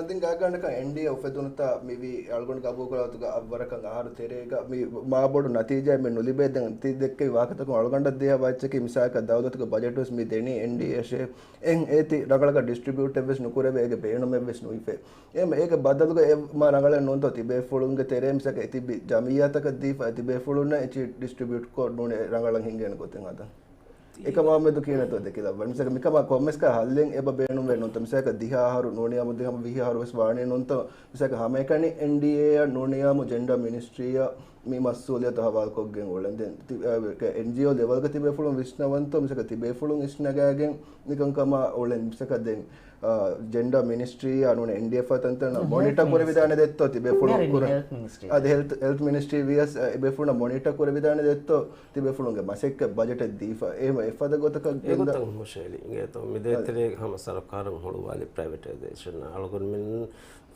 ދެން ގާތްގަނޑަކަށް އެންޑީއޭ އުފެދުނުތާ މިވީ އަޅުގަނޑު ގަބޫލުކުރާ ވަގުތުގަ އަށްވަރަކަށް އަހަރު ތެރޭގަ މި މާބޮޑު ނަތީޖާއެއް މި ނުލިބޭ. ދެން ތި ދެއްކެވި ވާހަކަތަކުން އަޅުގަނޑަށް ދިޔަ ވާއްޗަކީ މިސާލަކަށް ދައުލަތުގެ ބަޖެޓުވެސް މި ދެނީ އެންޑީއޭއަށޭ. އެހެން އޭތި ރަނގަޅަކަށް ޑިސްޓްރިބިއުޓެއްވެސް ނުކުރެވޭ، އޭގެ ބޭނުމެއްވެސް ނުއިފޭ. އެހެން އޭގެ ބަދަލުގަ އެ މާ ރަނގަޅަށް ނޫންތޯ ތިބޭފުޅުންގެ ތެރޭ މިސާލަކަށް ތިބި ޖަމިއްޔާތަކަށް ދީފަ ތިބޭފުޅުންނަށް އެޗި ޑިސްޓްރިބިއުޓްކޮށް ނޫނީ ރަނގަޅަށް ހިނގޭނެ ގޮތެއް ހަދަން. އެކަމާ މެދު ކިހިނެއްތޯ ދެކިލައްވަން. މިސާލަކަށް މިކަމާ ކޮންމެސް ކަހަލަ ހައްލެއް އެބަ ބޭނުންވެ ނޫންތަ. މިސާލަކަށް ދިހަ އަހަރު ނޫނިއްޔާމު ދިހަ ވިހި އަހަރު ވެސް ވާނީ ނޫންތަ. މިސާލަކަށް ހަމައެކަނި އެންޑީއޭއަށް ނޫނިއްޔާމު ޖެންޑާ މިނިސްޓްރީއަށް މި މަސްއޫލިއްޔަތު ހަވާލުކޮށްގެން އުޅެން. ދެން ތި-، އެ، އެންޖީއޯ ލެވަލްގަ ތިބޭފުޅުން ވިސްނަވަންތޯ މިސާލަކަށް ތިބޭފުޅުން އިސްނަގާގެން ނިކަން ކަމާ އުޅެން. މިސާލަކަށް ދެން، އާ، ޖެންޑާ މިނިސްޓްރީއާ ނޫނީ އެންޑީއެފް އަށް ތަންތަނަށް މޮނިޓަ ކުރެވިދާނެ ދެއްތޯ ތިބޭފުޅުން ކުރަން. އަދި ހެލްތް، ހެލްތް މިނިސްޓްރީ ވިޔަސް އެބޭފުޅުންނަށް މޮނިޓަ ކުރެވިދާނެ ދެއްތޯ ތިބޭފުޅުންގެ މަސައްކަތް ބަޖެޓެއް ދީފަ. އެ އެފަދަ ގޮތަކަށް ގެންދާ. އެގޮތަށް ހުށައެޅި އިނގޭތޯ. މި ދޭތެރޭގަ ހަމަ ސަރުކާރުން ހުޅުވާލި ޕްރައިވެޓައިޒޭޝަން. އަޅުގަނޑުމެން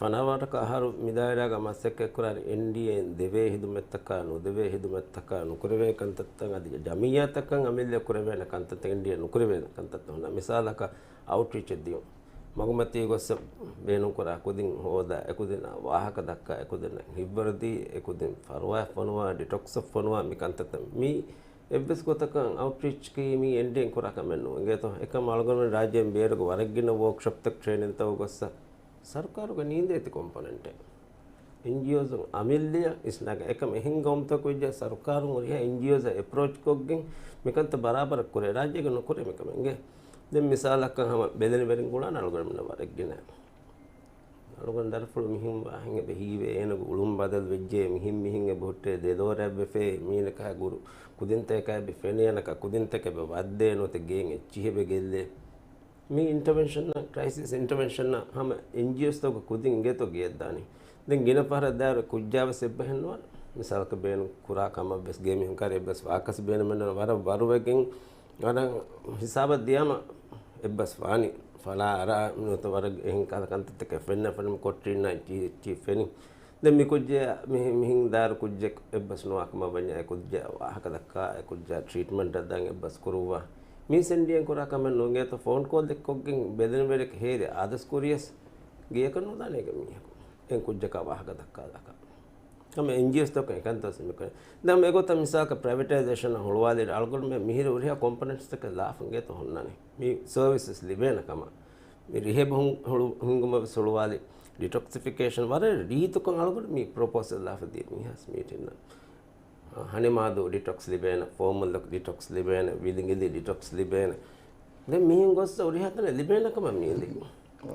ފަނަރަ ވަރަކަށް އަހަރު މި ދާއިރާގަ މަސައްކަތްކުރާނީ އެންޑީއޭން ދެވޭ ހިދުމަތްތަކާ ނުދެވޭ ހިދުމަތްތަކާ ނުކުރެވޭ ކަންތައްތައް އަދި ޖަމިއްޔާތަކަށް އަމިއްލަ ކުރެވޭނެ ކަންތައްތައް އެންޑީއޭން ނުކުރެވޭ ކަންތައްތައް ހުންނަ. މިސާލަކަށް އައުޓްރީޗެއް ދިޔުން. މަގުމަތީ ގޮއްސަ ބޭނުންކުރާ ކުދިން ހޯދާ، އެކުދިންނާ ވާހަކަ ދައްކާ، އެކުދިންނަށް ހިތްވަރުދީ، އެކުދިން ފަރުވާއެއް ފޮނުވާ، ޑިޓޮކްސްއެއް ފޮނުވާ، މި ކަންތައްތައް މި އެއްވެސް ގޮތަކަށް އައުޓްރީޗްގައި މީ އެންޑީއޭން ކުރާ ކަމެއް ނޫން. އިނގޭތޯ؟ އެކަމް އަޅުގަނޑުމެން ރާއްޖޭން ބޭރުގެ ވަރަށް ގިނަ ވޯކްޝޮޕްތައް ޓްރޭނިންތައް ގޮއްސަ ސަރުކާރުގެ ނީނދޭތި ކޮމްޕޮނެންޓެއް. އެންޖީއޯޒުން އަމިއްލަޔަށް އިސްނާގެ އެކަމް އެހެން ގައުމުތަކު ވެއްޖެ ސަރުކާރުން ހުރިހާ އެންޖީއޯޒަށް އެޕްރޯޗް ކޮށްގެން މިކަންތައް ބަރާބަރަށް ކުރޭ. ރާއްޖޭގަ ނުކުރޭ މިކަމެއް އިނގޭ. ދެން މިސާލަކަށް ހަމަ ބެލެނިވެރިން ގުޅާނެ އަޅުގަނޑުމެންނަށް ވަރަށް ގިނަ. އަޅުގަނޑު ދަރިފުޅު މިހެން ވާހެން އެބަ ހީވޭ، އޭނަގެ އުޅުން ބަދަލު ވެއްޖެ، މިހެން މިހެން އެބަ ހުއްޓޭ، ދެ ދޯރަ އެބަ ފޭ، މީނަކާ ގުރު ކުދިންތަކާ އެބަ ފެނޭ، އަނެކާ ކުދިންތަކެއް އެބަ ވައްދޭ، ނުވަތަ ގޭން އެއްޗިހި އެބަ ގެއްލޭ. މި އިންޓަވެންޝަންއަށް، ކްރައިސިސް އިންޓަވެންޝަންއަށް ހަމަ އެންޖީއޯސްތަކުގެ ކުދިން އިނގޭތޯ ގެއަށްދާނީ. ދެން ގިނަ ފަހަރަށް ދާއިރު ކުއްޖާވެސް އެއްބަހެއް ނުވާނެ. މިސާލަކަށް ބޭނުން ކުރާ ކަމަށްވެސް ގޭ މީހުން ކައިރި އެއްބަސް ވާކަސް ބޭނުމެއް ނޫން. ވަރަށް ވަރުވެގެން ވަރަށް ހިސާބަށް ދިޔާމަ އެއްބަސް ވާނީ. ފަޅާ އަރާ ނުވަތަ ވަރަށް އެހެން ކަހަލަ ކަންތައްތަކެއް ފެންނަ ފެނުމު ކޮޓަރިންނާ އެއްޗި އެއްޗި ފެނި. ދެން މި ކުއްޖެއް މިހި-، މިހިން ދާއިރު ކުއްޖެއް އެއްބަސް ނުވާ ކަމަށް ވަންޏާ އެ ކުއްޖާ ވާހަކަ ދައްކާ، އެ ކުއްޖާ ޓްރީޓްމަންޓް ދާން އެއްބަސް ކުރުއްވާ. މީސް އެންޑީއޭން ކުރާ ކަމެއް ނޫން. އިނގޭތޯ ފޯން ކޯލްއެއް ކޮށްގެން ބެލެނިވެރިއެއް ހޭދި އާދަސް ކުރިޔަސް ގެޔަކަށް ނުދާނެ އޭގެ މީހަކު. އެ ކުއްޖަކާ ވާހަކަ ދައްކާ ދައްކާ. ހަމަ އެންޖީއޯސްތަކުން އެކަންތައް މިކަން. ދެން އެގޮތަށް މިސާލަކަށް ޕްރައިވެޓައިޒޭޝަން ހުޅުވާލި އަޅުގަނޑުމެން މިހިރަ ހުރިހާ ކޮމްޕޮނެންޓްސްތަކެއް ލާފަ އިނގޭތޯ ހުންނާނީ. މި ސަރވިސަސް ލިބޭނެ ކަމަށް. މި ރިހެބް ހުން-، ހުޅު-، ހިންގުމަށް ވެސް ހުޅުވާލި. ޑިޓޮކްސިފިކޭޝަން ވަރަށް ރީތިކޮށް އަޅުގަނޑު މި ޕްރޮޕޯސަލް ލާފަ ދިޔަ މީހާސް މީޓިންއަށް. ހަނިމާދޫ ޑިޓޮކްސް ލިބޭނެ، ފޯމުލްލަ ޑިޓޮކްސް ލިބޭނެ، ވިލިނގިލި ޑިޓޮކްސް ލިބޭނެ. ދެން މިހެން ގޮއްސަ ހުރިހާ ތަނެއް ލިބޭނެ ކަމަށް މިއިނދެ.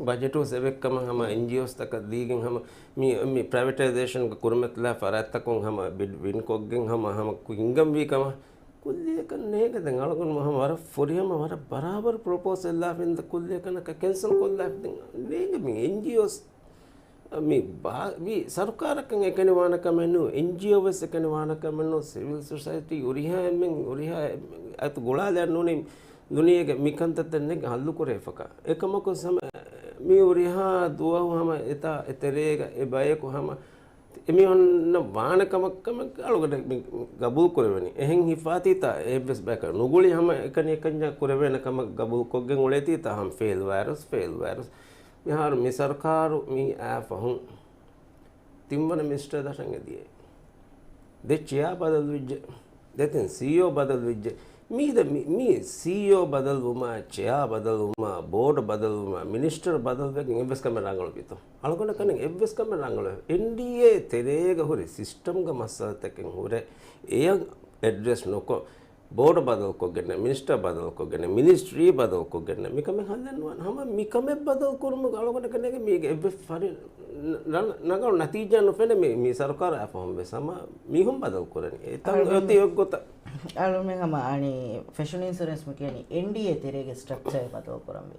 ބަޖެޓު ސެވެއްކަމަށް ހަމަ އެންޖީއޯސްތަކަށް ދީގެން ހަމަ މި، މި ޕްރައިވެޓައިޒޭޝަންގެ ކުރިމަތިލާ ފަރާތްތަކުން ހަމަ ބިޑް ވިން ކޮށްގެން ހަމަ، ހަމަ ކު-، ހިންގަންވީ ކަމަށް ކުއްލިއަކަށް ނޭނގެ. ދެން އަޅުގަނޑު ހަމަ ވަރަށް ފުރިހަމަ ވަރަށް ބަރާބަރު ޕްރޮޕޯސަލް ލާފަ އިންދަ ކުއްލިއަކަށް ކެންސަލް ކޮށްލާފަ ދެން ނޭނގެ މި އެންޖީއޯސް މި ބާ-، މި ސަރުކާރަކަށް އެކަނި ވާނެ ކަމެއް ނޫން، އެންޖީއޯ ވެސް އެކަނި ވާނެ ކަމެއް ނޫން، ސިވިލް ސޮސައިޓީ ހުރިހާ އެންމެން ހުރިހާ އަތު ގުޅާލާ ނޫނީ ދުނިޔޭގެ މި ކަންތައްތައް ނެގި ހައްލު ކުރެވިފަކާ. އެކަމަކު ހަމަ މި ހުރިހާ ދުވަހު ހަމަ އެތާ އެތެރޭގަ އެ ބަޔަކު ހަމަ އެމީހުންނަށް ވާނެ ކަމަށް ކަމެއް އަޅުގަނޑަށް މި ގަބޫލު ކުރެވެނީ. އެހެން ހިފާތީތާ އެއްވެސް ބަޔަކަށް ނުގުޅި ހަމަ އެކަނި އެކަންޏާ ކުރެވޭނެ ކަމަށް ގަބޫލު ކޮށްގެން އުޅޭތީތާ ހަމަ ފެއިލް ވާއިރުސް، ފެއިލް ވާއިރުސް. މިހާރު މި ސަރުކާރު މި އާ ފަހުން ތިންވަނަ މިނިސްޓަރ ދަށަށް އެދިޔޭ. ދެ ޗެއާ ބަދަލުވެއްޖެ. ދެތިން ސީއީއޯ ބަދަލުވެއްޖެ. މީދަ މި، މި ސީއީއޯ ބަދަލުވުމާ، ޗެއާ ބަދަލުވުމާ، ބޯޑް ބަދަލުވުމާ، މިނިސްޓަރ ބަދަލުވެގެން އެއްވެސް ކަމެއް ރަނގަޅުވިތޯ؟ އަޅުގަނޑަކަށް އެއްވެސް ކަމެއް ރަނގަޅު. އެންޑީއޭ ތެރޭގަ ހުރި ސިސްޓަމްގެ މައްސަލަތަކެއް ހުރެ އެޔަށް އެޑްރެސް ނުކޮށް، ބޯޑް ބަދަލުކޮށްގެން، މިނިސްޓަރ ބަދަލުކޮށްގެން، މިނިސްޓްރީ ބަދަލުކޮށްގެން، މިކަމެއް ހައްލެއް ނުވާނެ. ހަމަ މިކަމެއް ބަދަލުކުރުމުގެ އަޅުގަނޑަކަށް ނޭނގެ މީގެ އެއްވެސް ފަރި ނަ-، ނަގަޅު ނަތީޖާ ނުފެނޭ މި، މި ސަރުކާރާ ފަހުން ވެސް. ހަމަ މީހުން ބަދަލުކުރަނީ. އެތަން އަޅުގަނޑު އޮތީ އޮތްގޮތަށް. އަޅުމެން ހަމަ އަނީ ފެޝަން އިންސުރެންސް މި ކިޔަނީ އެންޑީއޭ ތެރޭގެ ސްޓްރަކްޗަރ ބަދަލުކުރަންވީ.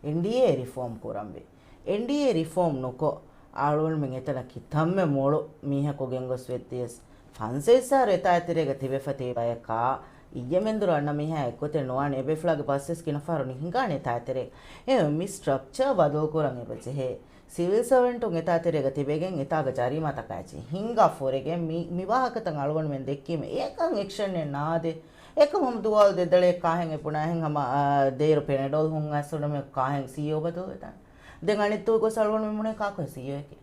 އެންޑީއޭ ރިފޯމް ކުރަންވީ. އެންޑީއޭ ރިފޯމް ނުކޮށް، އަޅުގަނޑުމެން އެތަނަށް ކިތަންމެ މޮޅު މީހަކު ގެންގޮސް ވެއްދިޔަސް، ފަންސަވީސް އަހަރު އެތާ އެތެރޭގަ ތިބެފަ ތިބި ބަޔަކާ، އިއްޔެ މެންދުރު އަންނަ މީހާ އެއްގޮތެއް ނުވާނެ. އެބޭފުޅާގެ ބަސްވެސް ގިނަ ފަހަރު ނުހިނގާނެ އެތާ އެތެރޭ. އެ މި ސްޓްރަކްޗާ ބަދަލުކުރަން އެބަޖެހޭ. ސިވިލް ސަވެންޓުން އެތާ ތެރޭގަ ތިބެގެން އެތާގަ ޖަރީމާތަކާ އެއްޗެއް ހިންގާ ފުރެގެން މި، މި ވާހަކަތައް އަޅުގަނޑުމެން ދެއްކީމަ އެކަން އެކްޝަނެއް ނާދޭ. އެކަމަ ހަމަ ދުވާލު ދެއްދަޅައެއް ކާހެން އެ ބުނާހެން ހަމަ، އާ، ދޭރު ޕެނެޑޯލް ހުން އައިސް އުޅުމެ ކާހެން ސީއީއޯ ބަދަލުވެދާނެ. ދެން އަނެއްދުވަހު ގޮސް އަޅުގަނޑު މި ބުނޭ ކާކު ސީއީއޯއެކޭ.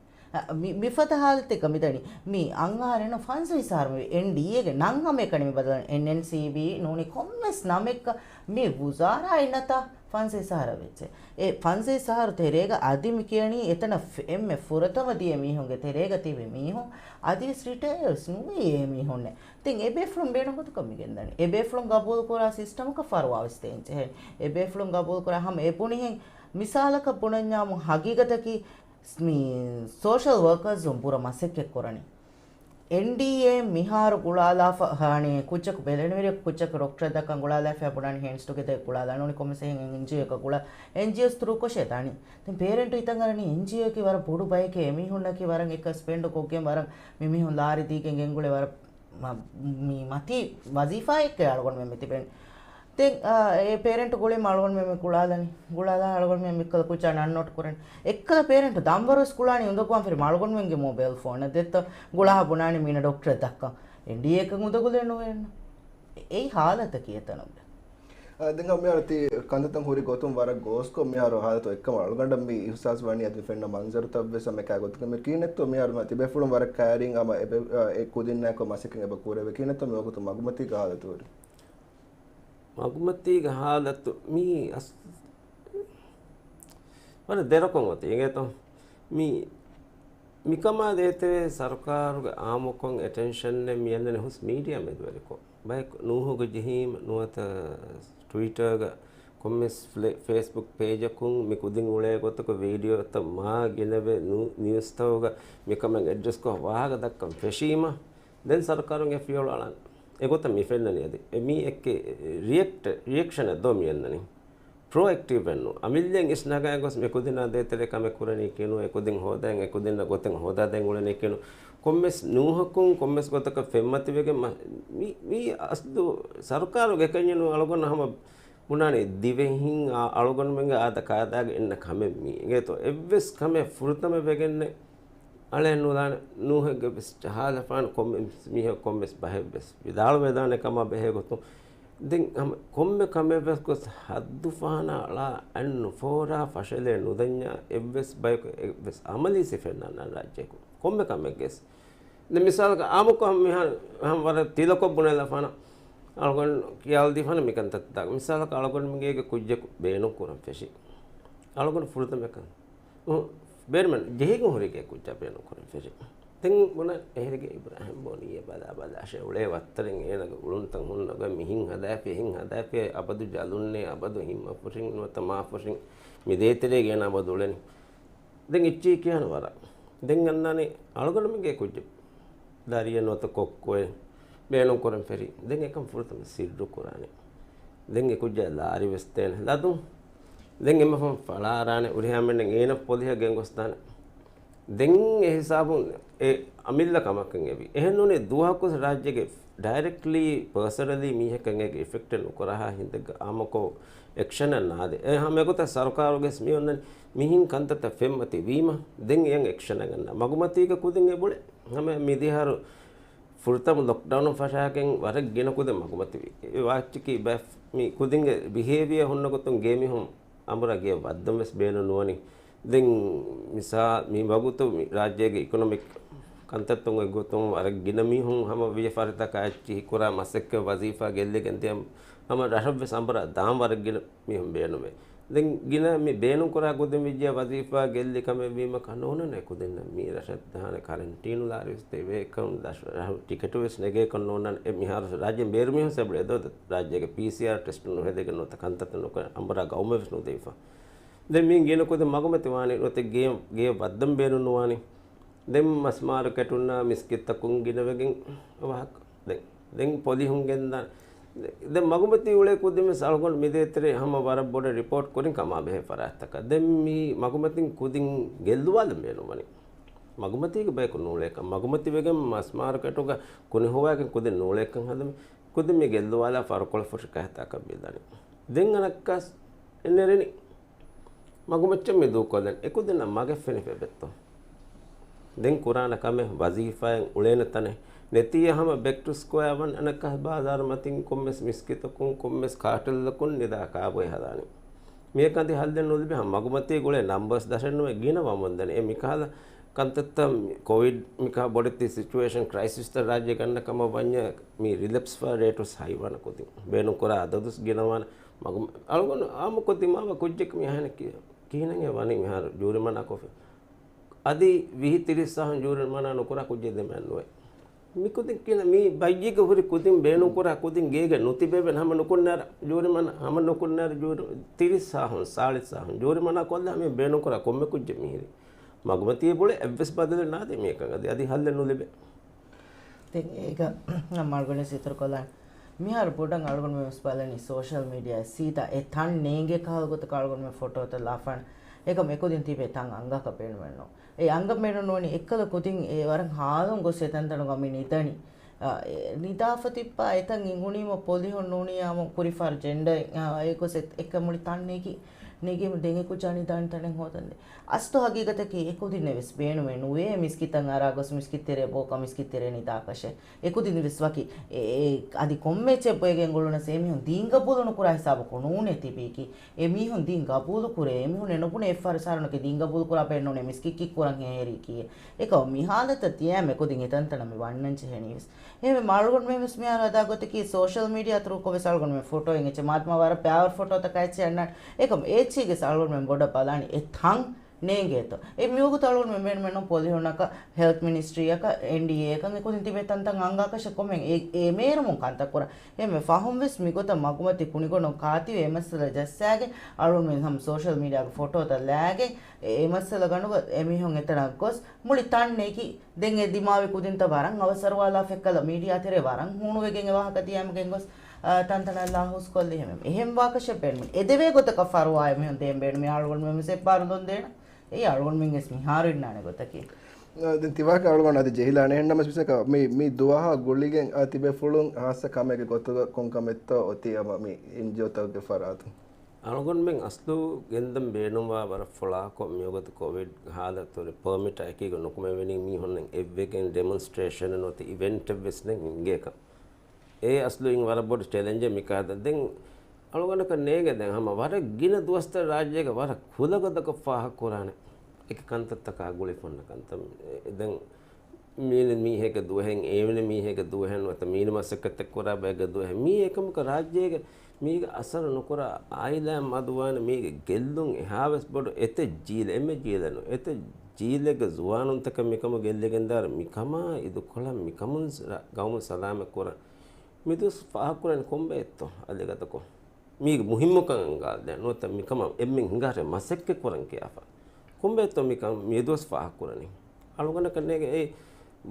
މި، މިފަދަ ހާލަތެއްގަ މިދަނީ. މި އަންހާރެން ފަންސަވީސް އަހަރު މި އެންޑީއޭގެ ނަން ހަމައެކަނި މި ބަދަލު އެންއެންސީބީ ނޫނީ ކޮންމެސް ނަމެއްގަ މި ވުޒާރާ އިންނަތާ ފަންސަވީސް އަހަރަށް ވެއްޖެ. އެ ފަންސަވީސް އަހަރު ތެރޭގަ އަދި މި ކިޔަނީ އެތަނަށް ފެ-، އެންމެ ފުރަތަމަ ދިޔަ މީހުންގެ ތެރޭގަ ތިބި މީހުން އަދިވެސް ރިޓަޔާވެސް ނުވީ އެ މީހުންނެއް. ދެން އެބޭފުޅުން ބޭނުން ގޮތަކަށް މި ގެންދަނީ. އެބޭފުޅުން ގަބޫލުކުރާ ސިސްޓަމަކަށް ފަރުވާވެސް ދޭންޖެހޭ. އެބޭފުޅުން ގަބޫލުކުރާ ހަމަ އެ ބުނިހެން މިސާލަކަށް ބުނަންޏާމު ހަގީގަތަކީ މި ސޯޝަލް ވަރކާޒުން ބުރަ މަސައްކަތް ކުރަނީ. އެންޑީއޭ މިހާރު ގުޅާލާފަ ހާނީ ކުއްޖަކު ބެލެނިވެރި ކުއްޖަކު ޑޮކްޓަރ ދައްކަން ގުޅާލާފަ ބުނާނީ ހޭންޑްސް ޓުގެދަރ ގުޅާލާ ނޫނީ ކޮންމެސް އެހެން އެންޖީއޯއެއްގަ ގުޅާ އެންޖީއޯސް ތުރޫކޮށޭ ދާނީ. ދެން ޕޭރެންޓު ހިތަށް އަރަނީ އެންޖީއޯއަކީ ވަރަށް ބޮޑު ބަޔެކޭ އެމީހުންނަކީ ވަރަށް އެކަ ސްޕެންޑު ކޮށްގެން ވަރަށް މިމީހުން ލާރި ދީގެން ގެންގުޅޭ ވަރަށް މަ-، މި މަތީ ވަޒީފާއެއްގެ އަޅުގަނޑުމެން މި ތިބެން. ދެން، އާ، އެ ޕޭރެންޓު ގުޅީމަ އަޅުގަނޑުމެން މި ގުޅާލަނީ. ގުޅާލާ އަޅުގަނޑުމެން މި ކުއްޖާ ނަން ނޯޓް ކުރަނީ. އެއްކަލަ ޕޭރެންޓު ދަންވަރުވެސް ގުޅާނީ އުނދަގޫވާން ފެށި އަޅުގަނޑުމެންގެ މޮބައިލް ފޯނަށް ދެއްތޯ ގުޅާ ބުނާނީ މީނަ ޑޮކްޓަރ ދައްކަން. އެންޑީއޭއަކަށް އުނދަގުލެއް ނުވޭން. އެ-، އެއީ ހާލަތަކީ އެތަނުގެ. އާ، ދެން ހަމަ މިހާރު ތި ކަންތައްތައް ހުރި ގޮތުން ވަރަށް ގޯސްކޮށް މިހާރު ހާލަތު އޮތްކަމަށް އަޅުގަނޑަށް މި އިހުސާސް ވަނީ އަދި ފެންނަ މަންޒަރުތައްވެސް ހަމަ އެކާ ގޮތަކަށް މި ކިހިނެއްތޯ މިހާރު މަ-، ތިބޭފުޅުން ވަރަށް ކައިރިން ހަމަ އެބެ-، އާ، އެ ކުދިންނާއެކު މަސައްކަތް އެބަ ކުރެވޭ ކިހިނެއްތޯ މިވަގުތު މަގުމަތީގެ ހާލަތު ހުރީ؟ މަގުމަތީގެ ހާލަތު މީ އަސް-، ވަރަށް ދެރަކޮށް އޮތީ އިނގޭތޯ. މީ މިކަމާ ދޭތެރޭ ސަރުކާރުގެ އާއްމުކޮށް އެޓެންޝަނެއް މި އަންނަނީ ހުސް މީޑިއާ މެދުވެރިކޮށް. ބަޔަކު ނޫހުގަ ޖެހީމަ ނުވަތަ ޓްވިޓަރގަ ކޮންމެސް ފްލެ-، ފޭސްބުކް ޕޭޖަކުން މި ކުދިން އުޅޭ ގޮތަކަށް ވީޑިއޯތައް މާ ގިނަވެ ނޫ-، ނިއުސްތަކުގަ މިކަމެއް އެޑްރެސްކޮށް ވާހަކަ ދައްކަން ފެށީމަ، ދެން ސަރުކާރުން އެ ފިޔަވަޅު އަޅަން. އެގޮތަށް މި ފެންނަނީ އަދި. އެ މީ އެއްކެ ރިއެކްޓް، ރިއެކްޝަނެއް ދޯ މި އަންނަނީ. ޕްރޮއެކްޓިވް ވެންނު. އަމިއްލައިން އިސް ނަގައި ގޮސް މި ކުދިންނާ ދޭތެރޭ ކަމެއް ކުރަނީ ކިނު، އެ ކުދިން ހޯދައިން، އެ ކުދިންނަށް ގޮތެއް ހޯދާދޭން އުޅެނީ ކިނު. ކޮންމެސް ނޫހަކުން ކޮންމެސް ގޮތަކަށް ފެންމަތިވެގެން މަ-، މި، މީ އަސްލު ސަރުކާރުގެ ކަންޏެއް ނޫން. އަޅުގަނޑު ހަމަ ބުނާނީ ދިވެހިން އަ-، އަޅުގަނޑުމެންގެ އާދަ ކާދާގެ އިންނަ ކަމެއް މީ. އިނގޭތޯ އެއްވެސް ކަމެއް ފުރަތަމަ ވެގެންނެއް އަޅެއް ނުލާނެ، ނޫހެއްގެ ވެސް ޖަހާލަފާނެ ކޮންމެ މީހަކު ކޮންމެސް ބަހެއް ވެސް ވިދާޅުވެދާނެ ކަމާ ބެހޭ ގޮތުން. ދެން ހަމަ ކޮންމެ ކަމެއް ވެސް ގޮސް ހައްދު ފަހަނާ އަޅާ އަތް ނުފޯރާ ފަށަލެއް ނުދަންޏާ އެއްވެސް ބަޔަކު އެއްވެސް އަމަލީ ސިފައެއް ނާންނާނެ ރާއްޖެއަކު. ކޮންމެ ކަމެއްގެސް. ދެން މިސާލަކަށް އާއްމުކޮށް މިހާރު ހަމަ ވަރަށް ތިލަކޮށް ބުނެލަފާނަ އަޅުގަނޑު ކިޔާލަދީފާނަ މިކަންތައްތައް. މިސާލަކަށް އަޅުގަނޑުމެންގޭގެ ކުއްޖަކު ބޭނުން ކުރަން ފެށި. އަޅުގަނޑު ފުރަތަމަ ކަން ބޭނުމެއް ޖެހިގެން ހުރިގެ ކުއްޖާ ބޭނުން ކުރަން ފެށި. ދެން ބުނަން އެހެރިގެ އިބްރާހިމް ބޯނިއޭ ބަލާ ބަލާށޭ އުޅޭ ވައްތަރެން އޭނަގެ އުޅުންތައް ހުންނަ ގޮތް މިހިން ހަދާފި އެހިން ހަދާފި އަބަދު ޖަލުންނޭ އަބަދު ހިތްމަފުށިން ނުވަތަ މާފުށިން މި ދޭތެރޭގަ އޭނަ އަބަދު އުޅެނީ. ދެން އެއްޗެހި ކިޔާނެ ވަރަށް. ދެން އަންނާނެ އަޅުގަނޑުމެންގެ ކުއްޖެއް. ދާރިއެއް ނުވަތަ ކޮއްކޮއެއް ބޭނުން ކުރަން ފެށި. ދެން އެކަން ފުރަތަމަ ސިއްރު ކުރާނެ. ދެން އެ ކުއްޖާ ލާރި ވެސް ދޭނެ ލަދުން. ދެން އެމަފަން ފަޅާރާނެ އުރިހާމެންނެން އޭނަ ޕޮލިހަށް ގެންގޮސްދާނެ. ދެން އެ ހިސާބުން އެ އަމިއްލަ ކަމަކަށް އެވި. އެހެން ނޫނީ ދުވަހަކު ރާއްޖޭގެ ޑައިރެކްޓްލީ ޕާސަނަލީ މީހަކަށް އޭގެ އިފެކްޓެއް ނުކުރާހާ ހިނދެއްގަ އާއްމުކޮށް އެކްޝަނެއް ނާދޭ. އެ ހަމަ އެގޮތަށް ސަރުކާރުގެސް މި އޮންނަނީ މިހިން ކަންތައްތައް ފެންމަތި ވީމަ ދެން އެޔަށް އެކްޝަނެއް ގަންނަ. މަގުމަތީގެ ކުދިން އެ ބުޅޭ. ހަމަ މިދިހާރު ފުރަތަމަ ލޮކްޑައުނު ފަށާގެން ވަރަށް ގިނަ ކުދިން މަގުމަތިވި. އެ ވާއްޗަކީ ބަ-، މި ކުދިންގެ ބިހޭވިއަރ ހުންނަ ގޮތުން ގޭ މީހުން އަނބުރާ ގެޔަށް ވައްދަން ވެސް ބޭނުން ނުވަނީ. ދެން މިސާ މި ވަގުތު މި ރާއްޖޭގެ އިކޮނޮމިކް ކަންތައްތައް އޮތް ގޮތުން ވަރަށް ގިނަ މީހުން ހަމަ ވިޔަފާރިތަކާ އެއްޗިހި ކުރާ މަސައްކަތް ވަޒީފާ ގެއްލިގެން ދިޔަ ހަމަ ރަށަށް ވެސް އަނބުރާ ދާން ވަރަށް ގިނަ މީހުން ބޭނުމޭ. ދެން ގިނަ މި ބޭނުން ކުރާ ކުދިން ވިއްޔާ ވަޒީފާ ގެއްލި ކަމެއް ވީމަ ކަން ނޯންނަން އެ ކުދިންނަށް މީ ރަށަށް ދާނެ ކަރެންޓީނު ލާރި ވެސް ދެވޭ ކަން ދަށް ޓިކެޓު ވެސް ނެގޭ ކަން ނޯންނަން އެ މިހާރު ރާއްޖޭން ބޭރު މީހުން ސެބުޅެ އެދޯ ރާއްޖޭގެ ޕީސީއާރް ޓެސްޓު ނުހެދިގެން ނުވަތަ ކަންތައްތައް ނުކުރެ އަނބުރާ ގައުމެއް ވެސް ނުދެވިފަ. ދެން މީ ގިނަ ކުދިން މަގުމަތި ވާނީ ނުވަތަ ގޭ، ގޭ ވައްދަން ބޭނުން ނުވާނީ. ދެން މަސްމާރުކެޓުންނާ މިސްކިތްތަކުން ގިނަވެގެން ވާހަކަ. ދެން، ދެން ޕޮލިހުން ގެންދާ. ދެން މަގުމަތީ އުޅޭ ކުދިން ވެސް އަޅުގަނޑު މި ދޭތެރޭ ހަމަ ވަރަށް ބޮޑަށް ރިޕޯޓް ކުރިން ކަމާ ބެހޭ ފަރާތްތަކަށް. ދެން މި މަގުމަތިން ކުދިން ގެއްލުވާލަން ބޭނުންވަނީ. މަގުމަތީގެ ބަޔަކު ނޫޅޭކަން. މަގުމަތިވެގެން މަސްމާރުކެޓުގަ ކުނި ހޮވާގެން ކުދިން ނޫޅޭކަން ހަދަމި. ކުދިން މި ގެއްލުވާލާ ފަރުކޮޅަށް ފުށި ކަހަތަކަށް ބިލަނީ. ދެން އަނައްކާސް އެންނެރެނީ. މަގުމައްޗަށް މި ދޫކޮށްލަން އެކުދިންނަށް މަގެއް ފެނިފަ އެބައްތޯ؟ ދެން ކުރާނެ ކަމެއް ވަޒީފާއެއް އުޅޭނެ ތަނެއް ނެތިއްޔާ ހަމަ ބެކް ޓު ސްކޮއާ ވަން އަނެއްކާ ބާޒާރު މަތިން ކޮންމެސް މިސްކިތަކުން ކޮންމެސް ކާޓެލްއަކުން ނިދާ ކާބޮއެ ހަދާނެ. މިއަކަދި ހައްލެއް ނުލިބި ހަމަ މަގުމަތީ ގުޅޭ ނަމްބަސް ދަށެއްނުވެ ގިނަ ވަމުންދަނީ. އެ މިކަހަލަ ކަންތައްތައް ކޮވިޑް މިކަހަ ބޮޑެތި ސިޗުއޭޝަން ކްރައިސިސްތައް ރާއްޖެ ގަންނަ ކަމަށް ވަންޏާ މި ރިލެޕްސް ވާ ރޭޓުސް ހައިވާނެ ކުދިން. ބޭނުން ކުރާ އަދަދުސް ގިނަވާނެ. މަގު އަޅުގަނޑު އާއްމުކޮށް ދިމާވާ ކުއްޖެއް މި އަހަނެއް ކި-، ކިހިނެއް ވަނީ މިހާރު ޖޫރިމަނާ ކޮށްފި. އަދި ވިހި ތިރީސް ސާހުން ޖޫރިމަނާ ނުކުރާ ކުއްޖެއް ދެމެއް ނުވޭ. މިކުދިން ކިނަ މި ބައްޔިގެ ހުރި ކުދިން ބޭނުންކުރާ ކުދިން ގޭގެ ނުތިބެވެން ހަމަ ނުކުންނާރަ ޖޫރިމަނާ، ހަމަ ނުކުންނާރަ ޖޫރި ތިރީސް ސާހުން، ސާޅީސް ސާހުން ޖޫރިމަނާ ކޮށްލާ މި ބޭނުންކުރާ ކޮންމެ ކުއްޖެއް މިހިރީ. މަގުމަތީ ބުޅެ އެއްވެސް ބަދަލެއް ނާދޭ މިއަކަށް އަދި، އަދި ހައްލެއް ނުލިބޭ. ދެން އޭގަ މަޅުގަނޑެއް ސިތުރުކޮށްލާން. މިހާރު ބޮޑަށް އަޅުގަނޑުމެން ވެސް ބަލަނީ ސޯޝަލް މީޑިއާ ސީދާ އެ ތަން ނޭނގޭ ކަހަލަ ގޮތަކަށް އަޅުގަނޑުމެން ފޮޓޯތައް ލާފާނެ. އެކަމް އެކުދިން ތިބޭ ތަން އަނގަކަށް ބޭނުމެއްނު. އެ އަނގަ ބޭނުން ނޫނީ އެއްކަލަ ކުދިން އެ ވަރަށް ހާލުން ގޮސް އެ ތަންތަނުގަ މި ނިދަނީ. އާ، އެ ނިދާފަ ތިއްބާ އެތަން އިނގުނީމަ ޕޮލިހުން ނޫނީ އާމު ކުރިފާރު ޖެންޑަރ، އާ، އެ ގޮސް އެ-، އެކަ މުޅި ތަން ނެގި، ނެގީމަ ދެން އެ ކުއްޖާ ނިދާނެ ތަނެއް ހޯދަން ދޭ. އަސްތު ހަގީގަތަކީ އެކުދިންނެއް ވެސް ބޭނުމެއް ނުވޭ މިސްކިތަށް އަރާ ގޮސް މިސްކިތް ތެރޭ ބޯކަ މިސްކިތް ތެރޭ ނިދާކަށެއް. އެކުދިން ވެސް ވަކި އެ، އެ، އަދި ކޮންމެ އެއްޗެއް ބޮއެގެން ގުޅުނަސް އެމީހުން ދީން ގަބޫލު ނުކުރާ ހިސާބަކު ނޫނޭ ތިބީކީ. އެމީހުން ދީން ގަބޫލު ކުރޭ، އެމީހުން އެ ނުބުނެ އެއްފަހަރު ސާރުނަކީ ދީން ގަބޫލު ކުރާ ބެހެއް ނޫނޭ މިސްކިތް ކިއްކުރަން ހޭހެރީ ކީއެއް. އެކަމް މި ހާލަތަށް ތިޔައިމަ އެކުދިން އެތަންތަނަށް މި ވަންނަން ޖެހެނީ ވެސް. އެހެންވެ އަޅުގަނޑުމެން ވެސް މިހާރު ހަދާ ގޮތަކީ ސޯޝަލް މީޑިއާ ތުރޫކޮށް ވެސް އަޅުގަނޑުމެން ފޮޓޯއެއް އެއްޗެއް މާދަމާ ވަރަށް ބައިވަރު ފޮޓޯތަކާ އެއްޗެއް އަންނާނެ. އެކަމް އެ އެއްޗީގެ ސަ އަޅުގަނޑުމެން ބޮޑަށް ބަލާނީ އެ ތަން ނޭނގޭތޯ. އެ މިވަގުތު އަޅުގަނޑުމެން ބޭނުމެއްނު ޕޮލިހުންނަކަށް، ހެލްތް މިނިސްޓްރީއަކަށް، އެންޑީއޭއަކަށް އެކުދިން ތިބޭ ތަންތަން އަނގާކަށެއް ކޮމެން އެ، އެ މޭރުމުން ކަންތައް ކުރަން. އެހެންވެ ފަހުން ވެސް މިގޮތަށް މަގުމަތި ކުނިގޮނޑުން ކާތިވެ އެ މައްސަލަ ޖައްސާގެން އަޅުގަނޑުމެން ހަމަ ސޯޝަލް މީޑިއާގެ ފޮޓޯތައް ލާގެން އެ، އެ މައްސަލަ ގަނޑުގަ އެމީހުން އެތަނަށް ގޮސް މުޅި ތަން ނެގި ދެން އެ ދިމާވި ކުދިންތައް ވަރަށް އަވަސްއަރުވާލާފަ އެއްކަލަ މީޑިއާ ތެރޭ ވަރަށް ހޫނުވެގެން އެ ވާހަކަ ދިޔައިމަގެން ގޮސް، އާ، ތަންތަނަށް ލާހޫސްކޮށްލި ހެމެ. އެހެން ވާކަށެއް ބޭނުމެއް. އެދެވޭ ގޮތަކަށް ފަރުވާ އެމީހުން ދޭން ބޭނުމީ އަޅުގަނޑުމެން ވެސް އެއްބާރުލުން ދޭނަ. އެއީ އަޅުގަނޑުމެން ވެސް މިހާރު އިންނާނެ ގޮތަކީ. އާ، ދެން ތިވާހަކަ އަޅުގަނޑު އަދި ޖެހިލާނެ. އެހެންނަމަސް މިސަކަ މި، މި ދުވަހާ ގުޅިގެން އާ ތިބޭފުޅުން ހާއްސަ ކަމެއްގެ ގޮތުގަ ކޮން ކަމެއްތޯ އޮތީ އަމަ މި އެންޖީއޯތަކުގެ ފަރާތުން؟ އަޅުގަނޑުމެން އަސްލު ގެންދަން ބޭނުންވާ ވަރަށް ފުޅާކޮށް މިވަގުތު ކޮވިޑް ހާލަތު ޕަރމިޓާ އެކީގަ ނުކުމެވެނީ މީހުންނެއް އެއްވެގެން ޑެމޮންސްޓްރޭޝަނެއް ނުވަތަ އިވެންޓެއް ވެސް ނެތް އިނގޭކަން. އެ އަސްލު އިން ވަރަށް ބޮޑު ޗެލެންޖެއް މިކަހަލަ. ދެން އަޅުގަނޑަކަށް ނޭނގެ ދެން ހަމަ ވަރަށް ގިނަ ދުވަސްތައް ރާއްޖޭގަ ވަރަށް ކުލަގަދަކޮށް ފާހަގަކުރާނެ އެކި ކަންތައްތަކާ ގުޅިފަ އޮންނަ ކަންތައް. ދެން މީނަ މީހެއްގެ ދުވަހެއް، އޭނަ މީހެއްގެ ދުވަހެއް ނުވަތަ މީނަ މަސައްކަތްތައް ކުރާ ބައެއްގެ ދުވަހެއް. މީ އެކަމަކު ރާއްޖޭގެ މީގެ އަސަރު ނުކުރާ އާއިލާއިން މަދުވާނެ. މީގެ ގެއްލުން އެހާވެސް ބޮޑު އެތައް ޖީލެއް، އެންމެ ޖީލެއް ނޫން، އެތައް ޖީލެއްގެ ޒުވާނުންތަކެއް މިކަމުގެ އެއްލެގެންދާއިރު މިކަމާ އިދުކޮޅަށް މިކަމުން ރަ-، ގައުމު ސަލާމަތްކުރަން މިދުވަސް ފާހަގަކުރަނީ ކޮންބައެއްތޯ އަލިގަދަކޮށް؟ މީގެ މުހިއްމުކަން އަންގާދޭން ނުވަތަ މިކަމަށް އެންމެން ހިނގާރޭ މަސައްކަތް ކުރަން ކިޔާފަ. ކޮންބައެއްތޯ މިކަން މިދުވަސް ފާހަގަކުރަނީ؟ އަޅުގަނޑަކަށް ނޭނގެ އެ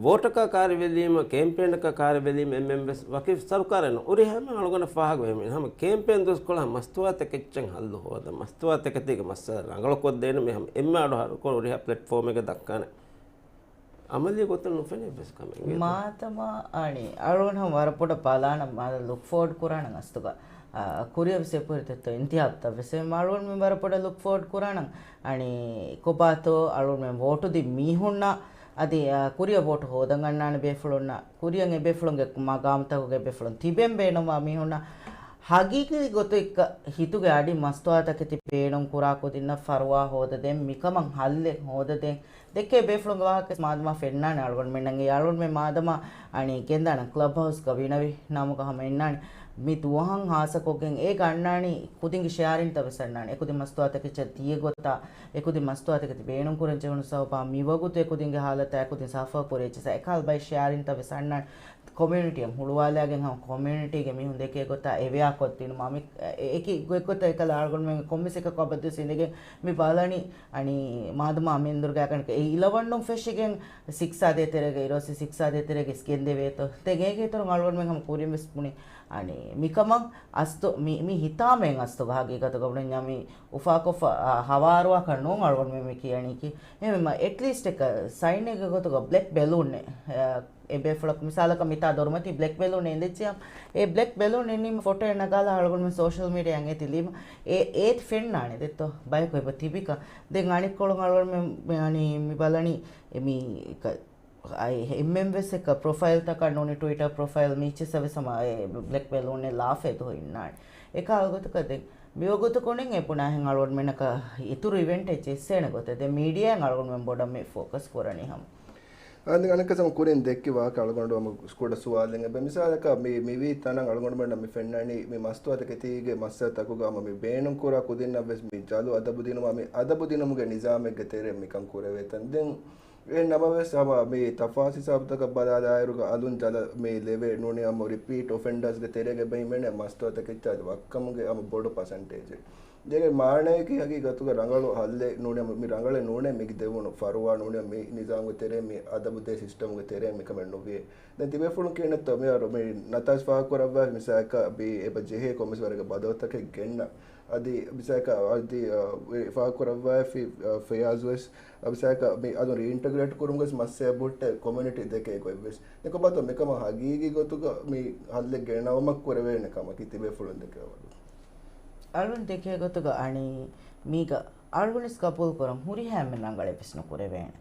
ވޯޓަކާ ކާރިވެލީމަ، ކޭމްޕޭނަކާ ކާރިވެލީމަ އެންމެން ވެސް ވަކި ސަރުކާރެއް ނޫން. އުރިހާ އެންމެން އަޅުގަނޑަށް ފާހަގަ ވެމި ހަމަ ކޭމްޕޭން ދުވަސްކޮޅާ މަސްތުވާތަކެއްޗެއް ހައްލު ހޯދަން، މަސްތުވާތަކެތީގެ މައްސަލަ ރަނގަޅުކޮށްދޭނަމޭ ހަމަ އެންމެ އަޑު ހަރުކޮށް އުރިހާ ޕްލެޓްފޯމެއްގަ ދައްކާނެ. އަމަލީ ގޮތުން ނުފެނޭ ވެސް ކަމެއް. މާދަމާ އަނި އަޅުގަނޑު ހަމަ ވަރަށް ބޮޑަށް ބަލާނަން މާދަ ލުކް ފޯވަޑް ކުރާނަން އަސްތުގަ، އާ، ކުރިއަށް ވެސް އެ ކުރިތައްތޯ އިންތިހާބުތައް ވެސް އަޅުގަނޑުމެން ވަރަށް ބޮޑަށް ލުކް ފޯވަޑް ކުރާނަން. އަނި ކޮބާތޯ އަޅުގަނޑުމެން ވޯޓު ދިން މީހުންނަށް އަދި، އާ، ކުރިއަށް ވޯޓު ހޯދަން އަންނާނެ ބޭފުޅުންނަށް، ކުރިއަށް އެ ބޭފުޅުންގެ މަގާމުތަކުގެ ބޭފުޅުން ތިބެން ބޭނުންވާ މީހުންނަށް ހަގީގީ ގޮތެއްގަ ހިތުގެ އަޑި މަސްތުވާތަކެތި ބޭނުން ކުރާ ކުދިންނަށް ފަރުވާ ހޯދަދޭން، މިކަމަށް ހައްލެއް ހޯދަދޭން. ދެއްކޭ ބޭފުޅުންގެ ވާހަކަ މާދަމާ ފެންނާނެ އަޅުގަނޑުމެންނަށް. އެ އަޅުގަނޑުމެން މާދަމާ އަނީ ގެންދާނަން ކްލަބް ހައުސްގަ ވިނަވި ނަމުގަ ހަމަ އިންނާނެ. މި ދުވަހަށް ހާއްސަކޮށްގެން އޭގަ އަންނާނީ ކުދިންގެ ޝެއާރިންތައް ވެސް އަންނާނެ. އެކުދިން މަސްތުވާތަކެއްޗަށް ދިޔަ ގޮތާ، އެކުދިން މަސްތުވާތަކެތި ބޭނުން ކުރަން ޖެހުނު ސަބަބާ މިވަގުތު އެކުދިންގެ ހާލަތާ އެކުދިން ސާފުކުރި އެއްޗިއްސާ އެކަހަލަ ބައެއް ޝެއާރިންތައް ވެސް އަންނާނެ. ކޮމިއުނިޓީއަށް ހުޅުވާލާގެން ހަމަ ކޮމިއުނިޓީގެ މީހުން ދެކޭ ގޮތާ އެވެއާ ކޮށްދިނުމާ މި އެކި ގޮތްގޮތަށް އެކަލަ އަޅުގަނޑުމެން ކޮންމެސް އެކަކު އަބަދުވެސް އިނދެގެން މި ބަލަނީ އަނީ މާދަމާ މިންދުރުގާ ކަންކަ އެ އިލަވަންނުން ފެށިގެން ސިކްސާ ދޭތެރޭގަ އިރޯސި ސިކްސާ ދޭތެރޭގެ ގެންދެވޭތޯ. ދެން އޭގެ އިތުރުން އަޅުގަނޑުމެން ހަމަ ކުރިން ވެސް ބުނި އަނީ މިކަމަށް އަސްތު މި، މި ހިތާމައިން އަސްތުގަ ހަގީގަތުގަ ބުނަންޏާ މި އުފާކޮށްފަ، އާ، ހަވާރުވާކަށް ނޫން އަޅުގަނޑުމެން މި ކިޔަނީކީ. އެހެންވީމަ އެޓްލީސްޓް އެކަ ސައިނެއްގެ ގޮތުގަ ބްލެކް ބެލޫނެއް، އެ، އެ ބޭފުޅަކު މިސާލަކަށް މިތާ ދޮރުމަތީ ބްލެކް ބެލޫނެއް އެނދެއްޗިއްޔާ، އެ ބްލެކް ބެލޫން އެންނީމަ ފޮޓޯއެއް ނަގާލާ އަޅުގަނޑުމެން ސޯޝަލް މީޑިއާއަށް އޭތި ލީމަ، އެ، އޭތި ފެންނާނެ ދެއްތޯ ބަޔަކު އެބަ ތިބިކަން. ދެން އަނެއްކޮޅުން އަޅުގަނޑުމެން މި، އަނީ މި ބަލަނީ އެ މީ އެކަ އައި އެންމެން ވެސް އެކަ ޕްރޮފައިލްތަކަށް ނޫނީ ޓުވިޓަރ ޕްރޮފައިލް މީޗިއްސަށް ވެސް ހަމަ އެ ބްލެކް ބެލޫނެއް ލާފަ އެދުހު އިންނާނެ. އެކަހަލަ ގޮތަކަށް ދެން މިވަގުތު ކުނިން އެ ބުނާހެން އަޅުގަނޑުމެންނަކަށް އިތުރު އިވެންޓެއް ޖެއްސޭނެ ގޮތެއް ދެން މީޑިއާއިން އަޅުގަނޑުމެން ބޮޑަށް މި ފޯކަސް ކުރަނީ ހަމަ. އަދި އަނެއްކާ ކުރިން ދެއްކި ވާހަކަ އަޅުގަނޑު ހަމަ ކުޑަ ސުވާލެއް އެބަ. މިސާލަކަށް މި، މިވީ ތަނަށް އަޅުގަނޑުމެންނަށް މި ފެންނަނީ މި މަސްތުވާތަކެތީގެ މައްސަލަތަކުގަ ހަމަ މި ބޭނުންކުރާ ކުދިންނަށް ވެސް މި ޖަލު އަދަބު ދިނުމާ، މި އަދަބު ދިނުމުގެ ނިޒާމެއްގެ ތެރެއިން މިކަން ކުރެވޭ ތަން. ދެން އެހެން ނަމަވެސް ހަމަ މި ތަފާސް ހިސާބުތަކަށް ބަލާލާއިރުގަ އަލުން ޖަލަށް މި ލެވޭ ނޫނީ ހަމަ ރިޕީޓް އޮފެންޑާސްގެ ތެރޭގަ އެބަ ހިމެނޭ މަސްތުވާތަކެއްޗާ ވައްކަމުގެ ހަމަ ބޮޑު ޕަސަންޓޭޖެއް. ދެން މާނަޔަކީ ހަގީގަތުގަ ރަނގަޅު ހައްލެއް ނޫނޭ، މި ރަނގަޅެއް ނޫނޭ މި ދެވުނު ފަރުވާ ނޫނީ މި ނިޒާމުގެ ތެރޭ، މި އަދަބު ދޭ ސިސްޓަމުގެ ތެރޭ މިކަމެއް ނުވިޔޭ. ދެން ތިބޭފުޅުން ކިޔަން އެއްތޯ މިހާރު މި ނަތާޖް ފާހަގަކުރައްވާ މިސާލަކަށް އެބަ ޖެހޭ ކޮންމެސް ވަރެއްގެ ބަދަލުތަކެއް ގެންނަ. އަދި މިސާލަކަށް އަދި، އަ، ފާހަގަކުރައްވާފި، އަ، ފަޔާޒް ވެސް، އަ، މިސާލަކަށް މި އަލުން ރީއިންޓަގްރޭޓް ކުރުމުގެ މައްސަލަ ބުއްޓެ ކޮމިއުނިޓީ ދެކޭ ގޮތްވެސް. ދެން ކޮބާތޯ މިކަމަށް ހަގީގީ ގޮތުގަ މި ހައްލެއް ގެނައުމަށް ކުރެވޭނެ ކަމަކީ ތިބޭފުޅުން ދެކޭ ވަރު. އަޅުން ދެކޭ ގޮތުގަ އަނީ މީގަ އަޅުގަނޑުވެސް ގަބޫލު ކުރަން ހުރިހާ އެންމެން ރަނގަޅެއް ވެސް ނުކުރެވޭނެ.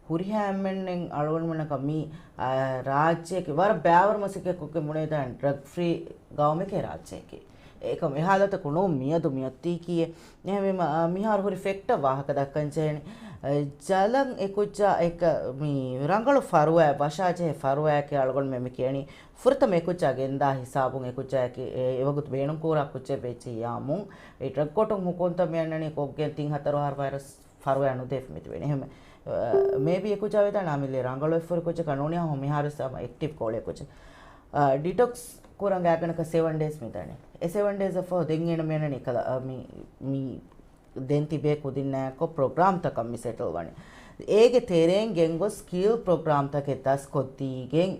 ހުރިހާ އެންމެން އަޅުގަނޑުމެންނަކަށް މި، އާ، ރާއްޖެއަކީ ވަރަށް ބައިވަރު މަސައްކަތް ކޮށްގެން ބުނެވިދާނެ ޑްރަގް ފްރީ ގައުމެކޭ ރާއްޖެއަކީ. އެކަމް އެ ހާލަތަކު ނޫން މިއަދު މިއޮތީކީއެއް. އެހެންވީމަ، އާ، މިހާރު ހުރި ފެކްޓަށް ވާހަކަ ދައްކަން ޖެހޭނެ. އެ، ޖަލަށް އެ ކުއްޖާ އެކަ މި ރަނގަޅު ފަރުވާއެއް، ވަށާޖެހޭ ފަރުވާއެކޭ އަޅުގަނޑުމެން މި ކިޔަނީ. ފުރަތަމަ އެ ކުއްޖާ ގެންދާ ހިސާބުން އެ ކުއްޖާއަކީ އެ، އެވަގުތު ބޭނުންކުރާ ކުއްޖެއް ވެއްޖެއްޔާމުން އެ ޑްރަގް ކޯޓުން ހުކުމްތައް މި އަންނަނީ ކޮށްގެން ތިން ހަތަރު އަހަރު ވައިރަސް ފަރުވާ ނުދޭފަ މިތިބެނީ. އެހެން، އަ، މޭބީ އެ ކުއްޖާ ވެދާނެ އަމިއްލަ ރަނގަޅު އެއްފުރި ކުއްޖަކަށް ނޫނީ ހަމަ މިހާރު ހަމަ އެކްޓިވް ކޯޅޭ ކުއްޖެއް. އަ، ޑިޓޮކްސް ކުރަން ގާތްގަނޑަކަށް ސެވަން ޑޭސް މިދަނީ. އެ ސެވަން ޑޭސް އަށްފަހު ދެން އޭނަ މިއަންނަނީ ކަލަ، އަ، މި، މި ދެން ތިބޭ ކުދިންނާއެކު ޕްރޮގްރާމްތަކަށް މި ސެޓްލް ވަނީ. އޭގެ ތެރެއިން ގެންގޮސް ސްކިލް ޕްރޮގްރާމްތަކެއް ދަސްކޮށްދީގެން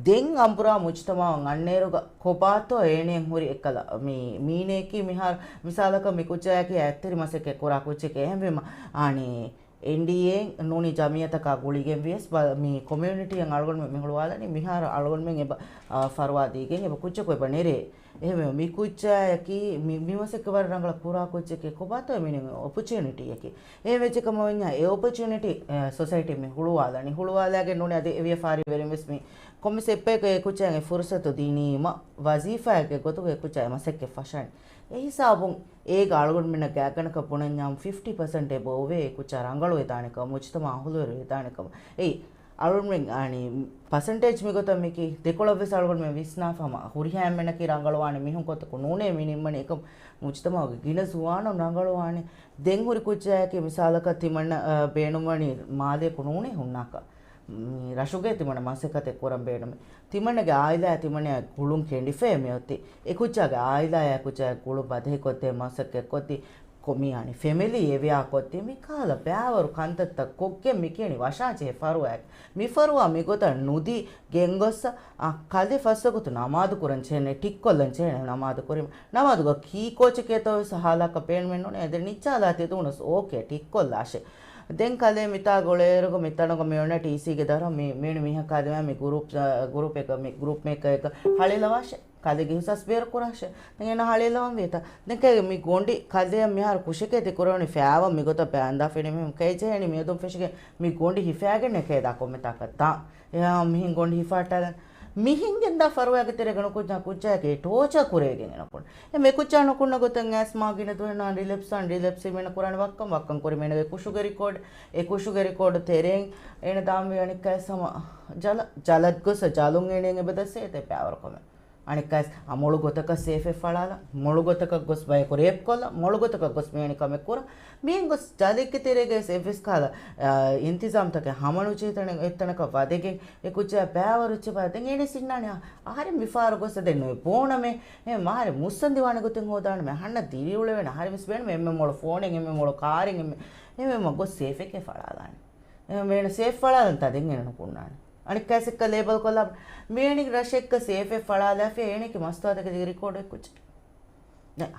ދެން އަނބުރާ މުޖުތަމަޢަށް އަންނައިރުގަ ކޮބާތޯ އޭނައަށް ހުރި އެއްކަލަ މި މީނައަކީ މިހާރު މިސާލަކަށް މި ކުއްޖާއަކީ އަތްތިރި މަސައްކަތް ކުރާ ކުއްޖެކޭ. އެހެންވީމަ އާނީ އެންޑީއޭ ނޫނީ ޖަމިއްޔަތަކާ ގުޅިގެން ވިޔަސް ބަ-، މި ކޮމިއުނިޓީއަށް އަޅުގަނޑުމެން މި ހުޅުވާލަނީ މިހާރު އަޅުގަނޑުމެން އެބަ، އާ، ފަރުވާ ދީގެން އެބަ ކުއްޖަކު އެބަ ނެރޭ. އެހެންވެ، މި ކުއްޖާއަކީ މި، މި މަސައްކަތް ވަރަށް ރަނގަޅަށް ކުރާ ކުއްޖެކޭ. ކޮބާތޯ މިނިން އޮޕޮޗުނިޓީއަކީ. އެހެން ވެއްޖެ ކަމަށް ވަންޏާ އެ އޮޕޮޗުނިޓީ، އެ، ސޮސައިޓީ މި ހުޅުވާލަނީ. ހުޅުވާލާގެން ނޫނީ އަދި އެ ވިޔަފާރިވެރިން ވެސް މި ކޮންމެސް އެއްބަޔަކު އެ ކުއްޖާއަށް އެ ފުރުސަތު ދިނީމަ ވަޒީފާއެއްގެ ގޮތުގަ އެ ކުއްޖާ އެ މަސައްކަތް ފަށަނީ. އެ ހިސާބުން އޭގަ އަޅުގަނޑުމެންނަށް ގާތްގަނޑަކަށް ބުނަންޏާ ފިފްޓީ ޕަސެންޓް އެބަ އޮވޭ އެ ކުއްޖާ ރަނގަޅުވެދާނެ ކަމަށް، މުޖުތަމަޢަށް އަހުލުވެރިވެދާނެ ކަމަށް. އެއީ އަޅުގަނޑުމެން އަނީ ޕަސެންޓޭޖް މިގޮތަށް މިކީ ދެކޮޅަށްވެސް އަޅުގަނޑުމެން ވިސްނާފަ ހަމަ ހުރިހާ އެންމެނަކީ ރަނގަޅުވާނެ މީހުން ކޮންތަކު ނޫނޭ މި ނިންމަނީ. އެކަމް މުޖުތަމަޢުގެ ގިނަ ޒުވާނުން ރަނގަޅުވާނެ. ދެން ހުރި ކުއްޖާއަކީ މިސާލަކަށް ތިމަންނަ، އަ، ބޭނުންވަނީ މާލެއަކު ނޫނޭ ހުންނާކަށް. މި ރަށުގައި ތިމަންނަ މަސައްކަތެއް ކުރަން ބޭނުމޭ. ތިމަންނަގެ އާއިލާއާ ތިމަންނަ ގުޅުން ކެނޑިފައޭ މިއޮތީ. އެ ކުއްޖާގެ އާއިލާއާ ކުއްޖާ ގުޅުން ބަދަހިކޮށްދޭ މަސައްކަތް ކޮށްދީ، ކޮ-، މި އަނި ފެމިލީ އެވިޔާ ކޮށްދީ، މި ކަހަލަ ބައިވަރު ކަންތައްތައް ކޮށްގެން މި ކިޔަނީ ވަށާޖެހޭ ފަރުވާއެއް. މި ފަރުވާ މިގޮތަށް ނުދީ ގެންގޮސް، އަ، ކަލޭ ފަސްވަގުތު ނަމާދު ކުރަން ޖެހޭނެ، ޓިކްކޮށްލަން ޖެހޭނެ ނަމާދު ކުރީމަ. ނަމާދުގަ ކީ ކޯޗެކޭތޯ ވެސް ހާލާކަށް ބޭނުމެއް ނޫނޭ. އެދެން ނިއްޗާލާ ތެދުވުނަސް އޯކޭ ޓިކްކޮށްލާށޭ. ދެން ކަލޭ މިތާ ގުޅޭއިރުގަ މިތަނުގަ މި އޮންނަ ޓީސީގެ ދަރަ މި، މީނު މީހަކާ ދިމާ މި ގުރޫޕް، އަ، ގުރޫޕްއެއްގަ މި ގްރޫޕް މޭކަރެއްގަ ހަޅޭލަވާށޭ. ކަލޭގެ ހިސާސް ބޭރު ކުރާށޭ. ދެން އޭނަ ހަޅޭލަވަން ވޭތަ. ދެން ކަލޭ މި ގޮނޑި ކަލޭ މިހާރު ކުށެކޭ ތި ކުރަވަނީ ފައިވަން މިގޮތަށް ބައި އަންދާފަ އިނީމަ ކައި ޖެހޭނީ މިއަދުން ފެށިގެން މި ގޮނޑި ހިފާގެންނޭ ކައިދާ ކޮންމެތާކަށް ދާން. އެހާ މިހެން ގޮނޑި ހިފާއްޓާލަން. މިހެން ގެންދާ ފަރުވާގެ ތެރޭގަ ނުކުއްޖާ ކުއްޖާއެކޭ ޓޯޗާ ކުރެވިގެން އޭނަ ކުން. އެ މި ކުއްޖާ ނުކުންނަ ގޮތަށް އައިސް މާ ގިނަ ދުވަހެއް ނާން ރިލެޕްސް ވާން، ރިލެޕްސް ވީމަ ކުރާނެ ވައްކަން ވައްކަން ކުރީމަ އޭނަގެ ކުށުގެ ރިކޯޑް، އެ ކުށުގެ ރިކޯޑު ތެރެއިން އޭނަ ދާންވީ އަނެއްކާވެސް ހަމަ ޖަލަށް، ޖަލަށް ގޮސް ޖަލުން އޭނައަށް އެބަ ދަސްވޭ އެތައް ބައިވަރު ކަމެއް. އަނެއްކާވެސް އަ މޮޅު ގޮތަކަށް ސޭފެއް ފަޅާލާ، މޮޅު ގޮތަކަށް ގޮސް ބަޔަކު ރޭޕް ކޮށްލާ، މޮޅު ގޮތަކަށް ގޮސް މިވެނި ކަމެއް ކުރާ. މިހެން ގޮސް ޖަލެއްގެ ތެރޭގައި އެއްވެސް ކަހަލަ، އާ، އިންތިޒާމްތަކެއް ހަމަނުޖެހި ތަނެއް އެއްތަނަކަށް ވަދެގެން އެ ކުއްޖާ ބައިވަރު އެއްޗެއް ވާ. ދެން އޭނަ ސިންނާނެ އަހަރެން މިފަހަރު ގޮސް ދެން ނުވެ ބޯނަމޭ. އެ މާރެ މުއްސަނދި ވާނެ ގޮތެއް ހޯދާނަމޭ. އަހަންނަށް ދިރިއުޅެވޭނެ. އަހަރެން ވެސް ބޭނުމޭ އެންމެ މޮޅު ފޯނެއް، އެންމެ މޮޅު ކާރެއް، އެންމެ، އެންމެ ގޮސް ސޭފެކޭ ފަޅާލާނެ. އެ މޭނަ ސޭފް ފަޅާލަން ތާ ދެން އޭނަ ނުކުންނާނެ. އަނެއްކާސް އެއްކަ ލޭބަލް ކޮށްލާ، މިވެނި ރަށެއްގަ ސޭފެއް ފަޅާލާފި އޭނައަކީ މަސްތުވާތަކެތި ރިކޯޑެއް ކުއްޖެއް.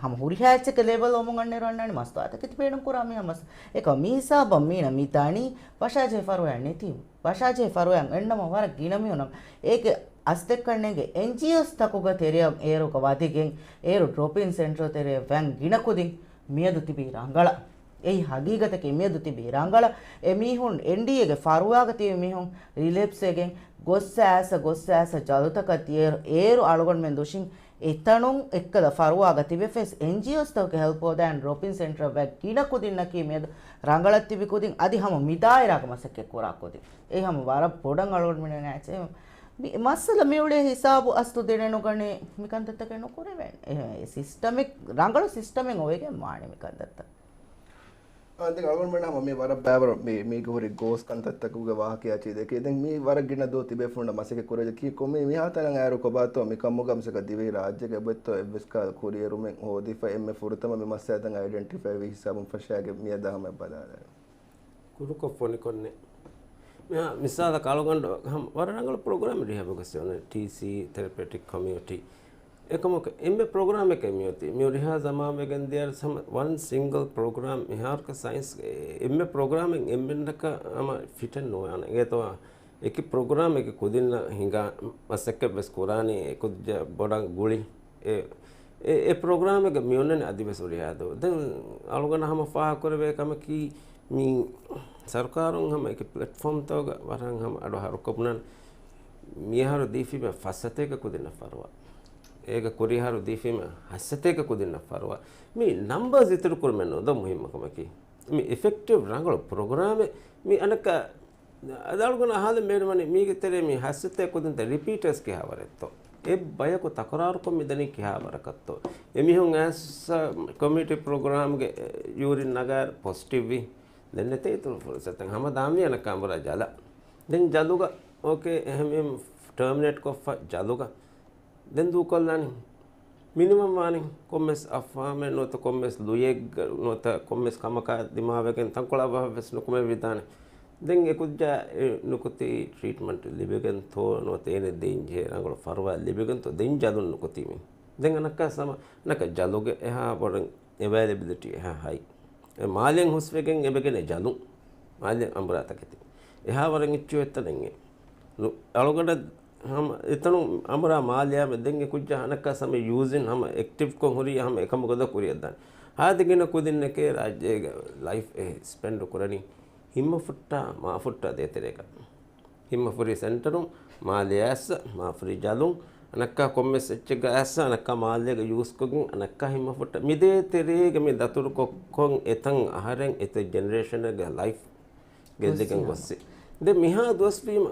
ހަމަ ހުރިހާ އެއްޗެއްގެ ލޭބަލް އޮމުން އަންނައިރު އަންނާނީ މަސްތުވާތަކެތި ބޭނުން ކުރާ މީހާ މަސް. އެކަމް މި ހިސާބަށް މީނަ މި ދާނީ ވަށާޖެހޭ ފަރުވާއެއް ނެތީމަ. ވަށާޖެހޭ ފަރުވާއެއް އަންނަމަ ވަރަށް ގިނަ މީހުންނަށް އޭގެ އަސްލެއްކަންނޭނގެ އެންޖީއޯސް ތަކުގެ ތެރެއަށް އޭރުގަ ވަދެގެން އޭރު ޑްރޮޕް އިން ސެންޓަރ ތެރެއަށް ވަން ގިނަ ކުދިން މިއަދު ތިބީ ރަނގަޅަށް. އެއީ ހަގީގަތަކީ މިއަދު ތިބީ ރަނގަޅަށް. އެ މީހުން އެންޑީއޭގެ ފަރުވާގަ ތިބި މީހުން ރިލެޕްސްވެގެން ގޮއްސަ އައިސް، ގޮއްސަ އައިސް ޖަލުތަކަށް ދިޔައިރު އޭރު އަޅުގަނޑުމެން ދުށިން އެތަނުން އެއްކަލަ ފަރުވާގަ ތިބެފަސް އެންޖީއޯސްތަކުގެ ހެލްޕް ހޯދާން ޑްރޮޕް އިން ސެންޓަރ ބައެއް ގިނަ ކުދިންނަކީ މިއަދު ރަނގަޅަށް ތިބި ކުދިން އަދި ހަމަ މިދާއިރާގަ މަސައްކަތް ކުރާ ކުދިން. އެ ހަމަ ވަރަށް ބޮޑަށް އަޅުގަނޑުމެން އައިސް މި މައްސަލަ މިއުޅޭ ހިސާބު އަސްލު ދެނެނުގަނެ މިކަންތައްތަކެއް ނުކުރެވޭނެ. އެ ސިސްޓަމެއް، ރަނގަޅު ސިސްޓަމެއް އޮވެގެން ވާނެ މިކަންތައްތައް. އާ، ދެން އަޅުގަނޑުމެން ހަމަ މި ވަރަށް ބައިވަރު މި، މީގެ ހުރި ގޯސް ކަންތައްތަކުގެ ވާހަކަޔާ ޗީދެކޭ. ދެން މި ވަރަށް ގިނަ ދުވަހު ތިބޭފުޅުންނަށް މަސައްކަތް ކުރެވިއްޖެ. ކީއްކޮ މި، މިހާތަނަށް އައިރު ކޮބާތޯ މިކަމުގަ މިސަކަ ދިވެހި ރާއްޖޭގަ އެބައޮތްތޯ އެއްވެސް ކަހަލަ ކުރިއެރުމެއް ހޯދިފަ އެންމެ ފުރަތަމަ މި މައްސަލަތައް އައިޑެންޓިފައި ވި ހިސާބުން ފަށާގެ މިއަދާ ހަމަ ބަލާލާނެ. ކުރުކޮށް ފޮނިކޮށްނެ. މިހާ މިސާލަކަށް އަޅުގަނޑު ހަމަ ވަރަށް ރަނގަޅު ޕްރޮގްރާމެއް ރިހާބުގަ ސެވަން ޓީސީ ތެރަޕެޓިކް ކޮމިއުނިޓީ. އެކަމަކު އެންމެ ޕްރޮގްރާމެކޭ މިއޮތީ. މި ރިހާ ޒަމާންވެގެން ދިޔައިރު ހަމަ ވަން ސިންގަލް ޕްރޮގްރާމް މިހާރުކަ ސައިންސް އެންމެ ޕްރޮގްރާމެއް އެންމެންނަކަށް ހަމަ ފިޓެއް ނުވާނެ. އެގޭތޯ އެކި ޕްރޮގްރާމެއްގެ ކުދިންނަށް ހިނގާ މަސައްކަތްވެސް ކުރާނީ އެކުއްޖާ ބޮޑަށް ގުޅި. އެ، އެ، އެ ޕްރޮގްރާމެއްގަ މިއޮންނަނީ އަދިވެސް ހުރިހާ ދޯ. ދެން އަޅުގަނޑަށް ހަމަ ފާހަގަކުރެވޭ ކަމަކީ، މި ސަރުކާރުން ހަމަ އެކި ޕްލެޓްފޯމްތަކުގަ ވަރަށް ހަމަ އަޑު ހަރުކަ ބުނަން މިއަހަރު ދީފީމަ ފަސް ސަތޭކަ ކުދިންނަށް ފަރުވާ. އޭގަ ކުރިއަހަރު ދީފީމަ ހަތް ސަތޭކަ ކުދިންނަށް ފަރުވާ. މި ނަމްބަރސް އިތުރު ކުރުމެއް ނުދޯ މުހިއްމު ކަމަކީ. މި އިފެކްޓިވް ރަނގަޅު ޕްރޮގްރާމެއް މި އަނެއްކާ އަދި އަޅުގަނޑަށް އަހާލަން ބޭނުމަނީ މީގެ ތެރޭ މި ހަތް ސަތޭކަ ކުދިންތައް ރިޕީޓަރސް ކިހާވަރެއްތޯ؟ އެއްބަޔަކު ތަކުރާރުކޮށް މިދަނީ ކިހާވަރަކަށްތޯ؟ އެމީހުން އައިސް ކޮމިއުނިޓީ ޕްރޮގްރާމްގެ ޔޫރިން ނަގާއިރު ޕޮޒިޓިވްވީ. ދެން ނެތޭ އިތުރު ފުރުސަތެއް. ހަމަ ދާންވީ އަނެއްކާ އަނބުރާ ޖަލަށް. ދެން ޖަލުގަ، އޯކޭ، އެހެންވީމަ ޓާމިނޭޓް ކޮށްފަ ޖަލުގަ. ދެން ދޫކޮށްލާނީ. މިނިމަމް ވާނީ ކޮންމެސް އަފާމެއް ނުވަތަ ކޮންމެސް ލުޔެއްގަ ނުވަތަ ކޮންމެސް ކަމަކާ ދިމާވެގެން ތަންކޮޅެއް އަވަހަށްވެސް ނުކުމެވިދާނެ. ދެން އެކުއްޖާ އެ ނުކުތީ ޓްރީޓްމަންޓް ލިބިގެންތޯ ނުވަތަ އޭނަ ދޭންޖެހޭ ރަނގަޅު ފަރުވާ ލިބިގެންތޯ ދެން ޖަލުން ނުކުތީމީ. ދެން އަނަކަ ސަމަ، އަނަކަ ޖަލުގެ އެހާ ބޮޑަށް އެވައިލެބިލިޓީ އެހާ ހައި. އެ މާލެއިން ހުސްވެގެން އެބަގެނެ ޖަލުން. މާލެ އަނބުރާ ތަކެތި. އެހާ ވަރަށް އެއްޗެއް އެތަނެއް އެ. ނު، އަޅުގަނޑަށް ހަމަ އެތަނު އަނބުރާ މާލެއާމެ ދެން އެ ކުއްޖާ ހަނައްކާ ސަމެ ޔޫޒިން ހަމަ އެކްޓިވްކޮށް ހުރީ ހަމަ އެކަމަކު ދޯ ކުރިއަށްދާނެ. ހާދަ ގިނަ ކުދިންނެކޭ ރާއްޖޭގަ ލައިފް އެ ސްޕެންޑް ކުރަނީ ހިންމަފުއްޓާ މާފުއްޓާ ދޭތެރޭގަ. ހިންމަފުރި ސެންޓަރުން މާލެ އައިސް، މާފުރި ޖަލުން، އަނައްކާ ކޮންމެސް އެއްޗެއްގަ އައިސް، އަނައްކާ މާލޭގަ ޔޫސްކޮށްގެން، އަނައްކާ ހިންމަފުއްޓަށް މިދޭތެރޭގަ މި ދަތުރުކޮށްކޮށް އެތަން އަހަރެން އެތައް ޖެނެރޭޝަނެއްގެ ލައިފް ގެއްލިގެން ގޮއްސި. ދެން މިހާ ދުވަސްވީމަ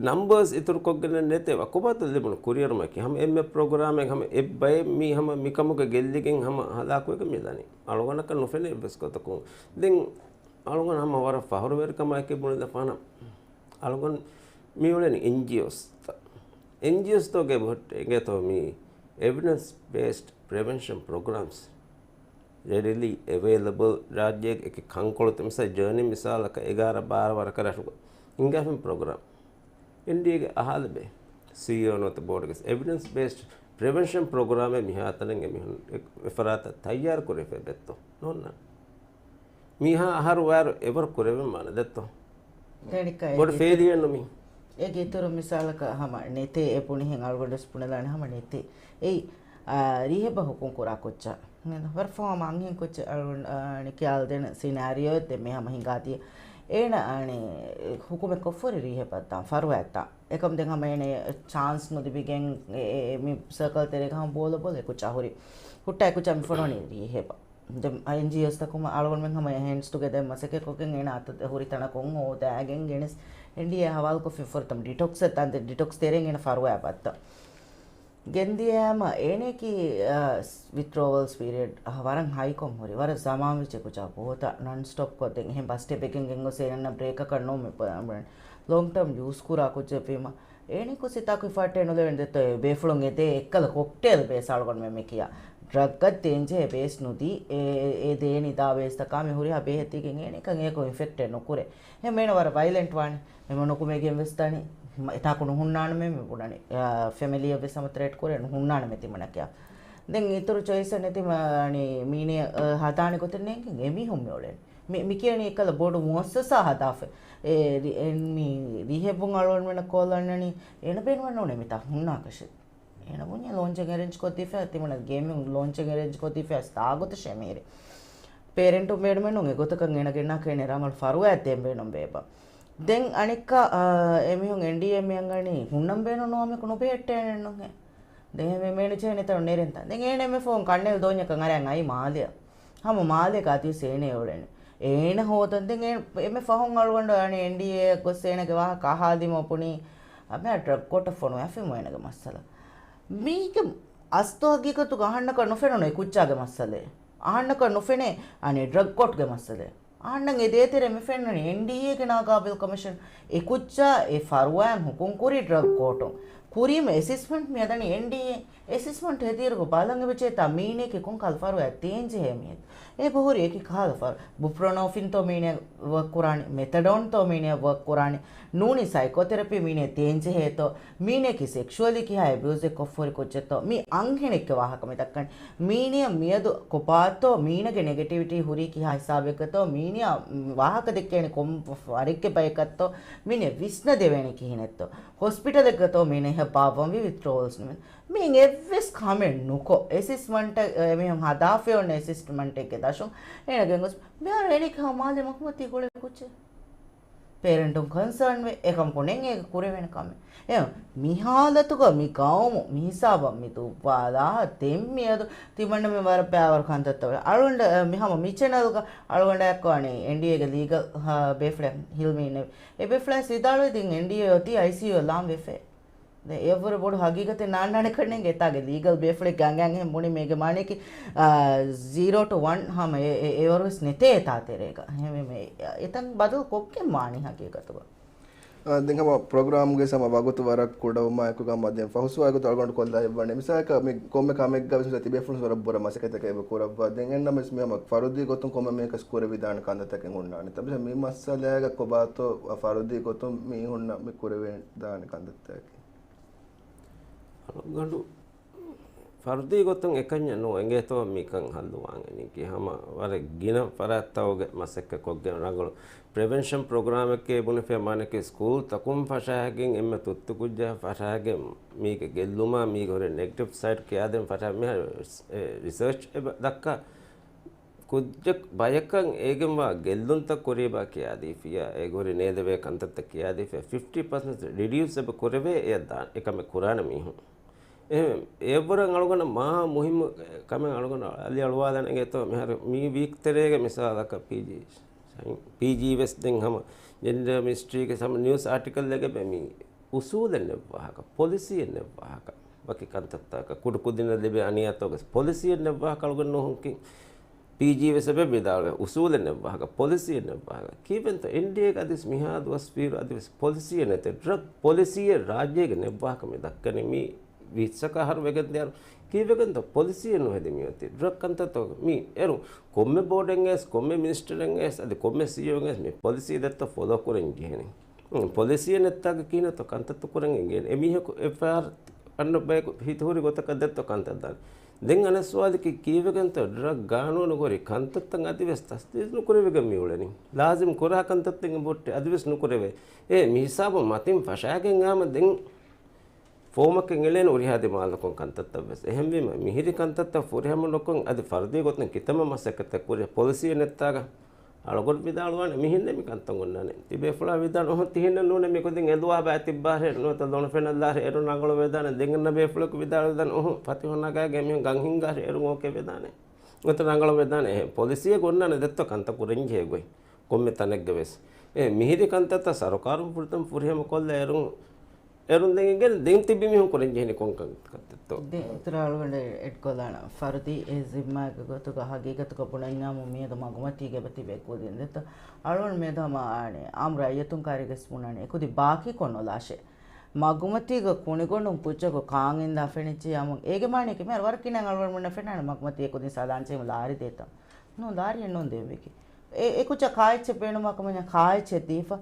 ނަމްބަރސް އިތުރުކޮށްގެން ނެތޭ ވަ ކޮބާތަ ލިބުނު ކުރިއެރުމަކީ ހަމަ އެންމެ ޕްރޮގްރާމެއް ހަމަ އެއްބައެއް މީ ހަމަ މިކަމުގަ ގެއްލިގެން ހަމަ ހަލާކުވެގެން މިދަނީ. އަޅުގަނޑަކަށް ނުފެނޭ އެއްވެސް ގޮތަކުން. ދެން އަޅުގަނޑު ހަމަ ވަރަށް ފަހުރުވެރިކަމާއެކީ ބުނެލަފާނަ. އަޅުގަނޑު މިއުޅެނީ އެންޖީއޯސްތައް. އެންޖީއޯސްތޯގެ ބޮހެއްޓޭ އިނގޭތޯ މީ އެވިޑެންސް ބޭސްޑް ޕްރިވެންޝަން ޕްރޮގްރާމްސް ރެޑިލީ އެވެއިލަބަލް ރާއްޖޭގެ އެކި ކަންކޮޅުތައް މިސާ ޖާނީ މިސާލަކަށް އެގާރަ ބާރަ ވަރަކަށް ރަށުގަ ހިނގާފިން ޕްރޮގްރާމް. އެންޑީއޭގެ އަހާލެބޭ. ސީއީއޯ ނުވަތަ ބޯޑުގެ އެވިޑެންސް ބޭސްޑް ޕްރިވެންޝަން ޕްރޮގްރާމެއް މިހާތަނަށް އެމީހުން އެ، އެފަރާތަށް ތައްޔާރު ކުރެވިފައި ވޭތޯ؟ ނޯންނާނެ. މީހާ އަހަރު ވާއިރު އެވަރު ކުރެވެން ވާނެ ދެއްތޯ؟ ބޮޑު ފެއިލިއަރ ނުމީ. އޭގެ އިތުރު މިސާލަކަށް ހަމަ ނެތޭ އެ ބުނިހެން އަޅުގަނޑުވެސް ބުނެލާނެ ހަމަ ނެތޭ. އެއީ، އާ، ރީހެބަށް ހުކުމް ކުރާ ކުއްޖާ. ވަރަށް ފަހު ހަމަ އަންހެން ކުއްޖެއް އަޅުގަނޑު، އާ، އަނެއް ކިޔާލަދޭނެ ސިނާރިއޯއެއް ދެން މި ހަމަ ހިނގާދިޔަ. އޭނަ އަނެއް ހުކުމެއް ކޮށްފަ ހުރި ރީހެބަށް ދާން ފަރުވާތް ދާން. އެކަމް ދެން ހަމަ އޭނަ ޗާންސް ނުލިބިގެން އެ، އެ، އެ، މި ސަރކަލް ތެރޭގަ ހަމަ ބޯލަ ބޯލަ އެ ކުއްޖާ ހުރި. ހުއްޓާ އެ ކުއްޖާ މި ފޮނުވަނީ ރީހެބަށް. ދެން އެންޖީއޯސްތަކުން އަޅުގަނޑުމެން ހަމަ ހޭންޑްސް ޓުގެދަރ މަސައްކަތްކޮށްގެން އޭނަ އަތު ހުރި ތަނަކުން ހޯދާގެން ގެނެސް އެންޑީއޭ ހަވާލުކޮށްފި ފުރަތަމަ ޑިޓޮކްސް އެއް ދާން ދެން ޑިޓޮކްސް ތެރޭން އޭނަ ފަރުވާ ބައްތަ. ގެންދިޔައިމަ އޭނައަކީ، އަ، ވިތްޑްރޯވަލްސް ޕީރިއޑް، އަ، ވަރަށް ހައިކޮށް ހުރި. ވަރަށް ޒަމާން ވެއްޖެ ކުއްޖާ ބޯތަ ނަން ސްޓޮޕް ކޮށްދެން އެހެން ބަސްޓެއް ވެގެން ގެންގޮސް އޭނަ ބްރޭކަކަށް ނޫން މި ބަ-، ލޮންގް ޓާމް ޔޫސް ކުރާ ކުއްޖެއްވީމަ. އޭނި ކުސިތާކު އިފާޓެއް ނުލެވެން ދެތޯ ބޭފުޅުން އެދޭ އެއްކަލަ ކޮކްޓޭލް ބޭސް އަޅުގަނޑުމެން މި ކިޔާ. ޑްރަގްގަށް ދޭންޖެހޭ ބޭސް ނުދީ، އެ، އެ، އެ ދޭނި ދާ ބޭސްތަކާ މި ހުރިހާ ބޭހެއް ދީގެން އޭނަކަށް އެއަކު އިންފެކްޓެއް ނުކުރޭ. އެހެން އޭނަ ވަރަށް ވައިލެންޓް ވާނެ. އެމަ ނުކުމެގެން ވެސް ދާނީ. މަ-، އެތާކު ނުހުންނާނަމޭ މި ބުނަނީ. އާ، ފެމިލީއަށް ވެސް ހަމަ ތްރެޓް ކުރޭ ނުހުންނާނަމޭ ތިމަނަކެއް. ދެން އިތުރު ޗޮއިސްއެއް ނެތި މަ-، އަނީ މީނެ، އަ، ހަދާނެ ގޮތެއް ނޭނގެން އެމީހުން މި އުޅެނީ. މި، މި ކިޔަނީ އެއްކަލަ ބޮޑު މުއައްސަސާ ހަދާފަ. އެ، ރި-، އެ، މި ރިހެބުން އަޅުގަނޑުމެންނަށް ކޯލް އަންނަނީ، އޭނަ ބޭނުމެއް ނޫނޭ މިތާ ހުންނާކަށެއް. އޭނަ ބުންޏެއް ލޯންޗެއް އެރޭންޖް ކޮށްދީފަ، ތިމަނަ ގޭމިން ލޯންޗެއް އެރޭންޖް ކޮށްދީފަ އަސް ތާގޮތަށޭ މީރި. ޕޭރެންޓުން ބޭނުމެއް ނޫން އެގޮތަކަށް އޭނަ ގެންނާކަށް އޭނަ ރަނގަޅު ފަރުވާއެއް ދޭން ބޭނުން ބޭބަ. ދެން އަނެއްކާ، އާ، އެމީހުން އެންޑީއޭ މި އަންގަނީ ހުންނަން ބޭނުން ނުވާމެކު ނުބެހެއްޓޭނެއްނުހޭ. ދެން މޭނޭޖަރ ނެތަނު ނެރެންތަން. ދެން އޭނަ އެންމެ ފަހުން ކަންނޭނގެ ދޯންޏަކަށް އަރަން އައީ މާލެއަށް. ހަމަ މާލޭގަ އަދިވެސް އޭނަ އެ އުޅެނީ. އޭނަ ހޯދަން ދެން އެ-، އެންމެ ފަހުން އަޅުގަނޑު އަނެއް އެންޑީއޭ ގޮސް އޭނަގެ ވާހަކަ އަހާލީމަ ބުނީ، އަ، މި ޑްރަގް ކޯޓަށް ފޮނުވާފައި އޭނަގެ މައްސަލަ. މީގެ އަސްލު ހަގީގަތުގަ އަހަންނަކަށް ނުފެނުނު އެ ކުއްޖާގެ މައްސަލައެއް. އަހަންނަކަށް ނުފެނޭ އަނެއް ޑްރަގް ކޯޓްގެ މައްސަލައެއް. އަހަންނަށް އެ ދޭތެރޭ މި ފެންނަނީ އެންޑީއޭގެ ނާގާބިލް ކޮމިޝަން. އެ ކުއްޖާ އެ ފަރުވާއިން ހުކުމް ކުރީ ޑްރަގް ކޯޓުން. ކުރީމަ އެސިސްމަންޓް މިއަދަނީ އެންޑީއޭ. އެސިސްމަންޓް ހެދިއިރުގަ ބަލަން އެބަޖޭތާ މީނޭ ކިކުން ކަހަލަ ފަރުވާ ދޭންޖެހޭ މީހެއް. އެބަހުރި އެކި ކަހަލަ ފަރު. ބުޕްރޮނޯފިންތޯ މީނޭ ވަކް ކުރާނީ، މެތަޑޯންތޯ މީނޭ ވަކް ކުރާނީ، ނޫނީ ސައިކޯތެރަޕީ މީނޭ ދޭންޖެހޭތޯ، މީނޭ ކި ސެކްޝުއަލީ ކިހާ އެބިއުޒެއް ކޮށްފަހުރި ކުއްޖެއްތޯ، މީ އަންހެނެއްގެ ވާހަކަ މި ދައްކަނީ. މީނިޔަށް މިއަދު ކޮބާތޯ މީނަގެ ނެގެޓިވިޓީ ހުރީ ކިހާ ހިސާބެއްގަތޯ، މީނިޔާ ވާހަކަ ދެއްކޭނެ ކޮން ވަރެއްގެ ބަޔަކަށްތޯ، މީނިޔަށް ވިސްނަދެވޭނެ ކިހިނެއްތޯ، ހޮސްޕިޓަލެއްގަތޯ މީނަ އެހެން ބާއްވަންވީ ވިތްޑްރޯވަލްސް ނުވެ. މިއިން އެއްވެސް ކަމެއް ނުކޮށް، އެސިސްމަންޓެއް، އެ، މިހެން ހަދާފައި އޮންނަ އެސިސްމަންޓެއްގެ ދަށުން އޭނަގެން ގޮސް، މިހާރު އޭނަ ކިހާ މާލެ މަގުމަތީ ގުޅޭ ކުއްޖެއް. ޕޭރެންޓުން ކޮންސާން ވެ، އެކަމަކު ނެތް އޭގެ ކުރެވޭނެ ކަމެއް. އެ މި ހާލަތުގަ މި ގައުމު މި ހިސާބަށް މި ދުއްވާލާ، ދެން މިއަދު ތިމަންނަމެން ވަރަށް ބައިވަރު ކަންތައްތައް އަޅުގަނޑަށް، އަ، މި ހަމަ މި ޗެނަލްގަ އަޅުގަނޑަށް އެއްކޮށް އަނެއް އެންޑީއޭގެ ލީގަލް، އަ، ބޭފުޅެއް ހިލްމީ އިންނެވި. އެ ބޭފުޅާ ވިދާޅުވި ދެން އެންޑީއޭ އޮތީ އައިސީޔޫ ލާން ވެފަ. ދެން އެއަށްވުރެ ބޮޑު ހަގީގަތެއް ނާންނާނެ ކަންނޭނގެ އެތާގެ ލީގަލް ބޭފުޅެއްގެ އަނގައިން އެހެން ބުނީ މީގެ މާނަޔަކީ، އާ، ޒީރޯ ޓު ވަން ހަމަ އެ، އެ، އެވަރުވެސް ނެތޭ އެތާ ތެރޭގަ. އެހެންވީމަ އެ، އެތަން ބަދަލު ކޮށްގެން ވާނީ ހަގީގަތުގަ. އާ، ދެން ހަމަ ޕްރޮގްރާމްގެ ހަމަ ވަގުތު ވަރަށް ކުޑަވުމާއެކު ހަމަ ދެން ފަހުސުވާ ގޮތު އަޅުގަނޑު ކޮށްލާ އެއްވަނީ. މިސާލަކަށް މި ކޮންމެ ކަމެއްގަ ވެސް މިސާ ތިބޭފުޅުން ވަރަށް ބުރަ މަސައްކަތަކެއް އެބަ ކުރައްވާ. ދެން އެންނަމެސް މި ހަމަ ފަރުދީ ގޮތުން ކޮންމެ މީހަކަސް ކުރެވިދާނެ ކަންތައްތަކެއް ހުންނާނެ. ތަ މި މައްސަލައިގަ ކޮބާތޯ ފަރުދީ ގޮތުން މީހުންނަށް މި ކުރެވިދާނެ ކަންތައްތަކެއް. އަޅުގަނޑު ފަރުދީ ގޮތުން އެކަންޏެއް ނޫން އެނގޭތޯ މިކަން ހައްލުވާން އެނީކީ ހަމަ ވަރަށް ގިނަ ފަރާތްތަކުގެ މަސައްކަތް ކޮށްގެން ރަނގަޅު ޕްރިވެންޝަން ޕްރޮގްރާމެއްގެ ބުނެފޭ މާނައަކީ ސްކޫލްތަކުން ފަށާގެން އެންމެ ތުއްތު ކުއްޖާ ފަށާގެން މީގެ ގެއްލުމާ މީގެ ހުރި ނެގެޓިވް ސައިޑް ކިޔާދޭން ފަށާ މިހާރު ރިސަ-، އެ، ރިސަރޗް އެބަ ދައްކާ ކުއްޖަކު ބަޔަކަށް އޭގެންވާ ގެއްލުންތައް ކުރީބާ ކިޔާދީފިޔާ، އޭގެ ހުރި ނޭދެވޭ ކަންތައްތައް ކިޔާދީފިޔާ، ފިފްޓީ ޕަސެންޓް ރިޑިއުސް އެބަ ކުރެވޭ އެ ދާ-، އެކަމެއް ކުރާނެ މީހުން. އެހެން އެއަށްވުރެ އަޅުގަނޑަށް މާ މުހިއްމު ކަމެއް އަޅުގަނޑަށް އަލި އަޅުވާލަން އެނގޭތޯ، މިހާރު މި ވީކް ތެރޭގެ މިސާލަކަށް ޕީޖީ، ޕީޖީ ވެސް ދެން ހަމަ ޖެންޑަރ މިނިސްޓްރީގެ ހަމަ ނިއުސް އާޓިކަލްއެއްގަ މި އުސޫލެއް ނެއްވާހަކަ، ޕޮލިސީއެއް ނެއްވާހަކަ، ވަކި ކަންތައްތަކަކަށް ކުޑަކުދިންނަށް ލިބޭ އަނިޔާތަކުގެ ޕޮލިސީއެއް ނެއްވާހަކަ އަޅުގަނޑު ނޫހުންކިން ޕީޖީ ވެސް އެބަ ވިދާޅުވޭ، އުސޫލެއް ނެއްވާހަކަ، ޕޮލިސީއެއް ނެއްވާހަކަ. ކީއްވެންތޯ އެންޑީއޭގެ އަދިވެސް މިހާ ދުވަސް ވީއިރު އަދިވެސް ޕޮލިސީއެއް ނެތޭ. ޑްރަގް ޕޮލިސީއެއް ރާއްޖޭގެ ނެއްވާހަކަ މި ދައްކަނީ މީ ވީސްއަކަށް އަހަރު ވެގެން ދިޔައިރު. ކީއްވެގެންތޯ ޕޮލިސީއެއް ނުހެދި މިއޮތީ. ޑްރަގް ކަންތައްތަކުގަ މީ އޭރު ކޮންމެ ބޯޑެއްގައިވެސް ކޮންމެ މިނިސްޓަރެއްގައިވެސް އަދި ކޮންމެ ސީއީއޯއެއްގައިވެސް މި ޕޮލިސީ ދައްތަ ފޮލޯ ކުރަން ޖެހޭނެ. ޕޮލިސީއެއް ނެއްތާގަ ކިހިނެއްތޯ ކަންތައްތައް ކުރަން އެނގޭނެ. އެމީހަކު އެފްއައިއާރް އަންނަ ބަޔަކު ހިތުހުރި ގޮތަކަށް ދެއްތޯ ކަންތައް ދާނެ. ދެން އަނެއް ސުވާލަކީ ކީއްވެގެންތޯ ޑްރަގް ގާނޫނުގަ ހުރި ކަންތައްތައް އަދިވެސް ތަސްދީޤު ނުކުރެވިގެން މި އުޅެނީ. ލާޒިމް ކުރާ ކަންތައްތައް އެބަހުއްޓި އަދިވެސް ނުކުރެވޭ. އޭ މި ހިސާބުން މަތިން ފަށާގެން އާމަ ދެން ފޯމަކަށް އެޅޭނެ ހުރިހާ ދިމާލަކުން ކަންތައްތައް ވެސް. އެހެންވީމަ މިހިރި ކަންތައްތައް ފުރިހަމަ ނުކޮށް އަދި ފަރުދީ ގޮތުން ކިތަންމެ މަސައްކަތެއް ކުރި ޕޮލިސީއެއް ނެއްތާގަ އަޅުގަނޑު ވިދާޅުވާނެ މިހެންނޭ މި ކަންތައް އޮންނާނެ. ތިބޭފުޅާ ވިދާޅު އުހު ތިހެންނެއް ނޫނޭ މި ކުދިން އެދުވާ ބައި ތިއްބާހެ ނުވަތަ ލޮނު ފެނަށްލާހެ އޭރު ރަނގަޅު ވެދާނެ. ދެން އަންނަ ބޭފުޅަކު ވިދާޅުވެދާނެ އުހު ފަތިހު ނަގާގެ މިހުން ގަން ހިންގާހެ އޭރު އޯކޭ ވެދާނެ. ނުވަތަ ރަނގަޅު ވެދާނެ. އެހެން ޕޮލިސީއެއް އޮންނާނެ ދެއްތޯ ކަންތައް ކުރަން ޖެހޭ ގޮތް. ކޮންމެ ތަނެއްގަ ވެސް. އެ މިހިރި ކަންތައްތައް ސަރުކާރުން ފުރަތަމަ ފުރިހަމަ ކޮށްލަ އޭރުން، އޭރުން ދެން އިނގޭނެ ދެން ތިބި މީހުން ކުރަން ޖެހެނީ ކޮން ކަންތައްތޯ؟ ދެން އިތުރަށް އަޅުގަނޑު އެޑް ކޮށްލާނަން. ފަރުދީ އެ ޒިންމާގެ ގޮތުގަ ހަގީގަތުގަ ބުނަންޏާމު މިއަދު މަގުމަތީގަ އެބަ ތިބޭ ކުދިން ދެއްތޯ. އަޅުގަނޑު މިއަދު ހަމަ އާނެ އާއްމު ރައްޔިތުން ކައިރީގަ ވެސް ބުނާނެ އެ ކުދި ބާކީ ކޮށް ނުލާށޭ. މަގުމަތީގަ ކުނިގޮނޑުން ކުއްޖަކު ކާން އިންދާ ފެނިއްޖެޔާމު އޭގެ މާނައަކީ މިހާރު ވަރަށް ގިނައިން އަޅުގަނޑުމެންނަށް ފެންނާނެ މަގުމަތީ އެ ކުދިން ސަލާން ޖެހުނު ލާރި ދޭތޯ. ނޫން ލާރިއެއް ނޫން ދެއްވިކީ. އެ، އެ ކުއްޖާ ކާއެއްޗެއް ބޭނުންވާ ކަމަށް ކާއެއްޗެއް ދީފަ.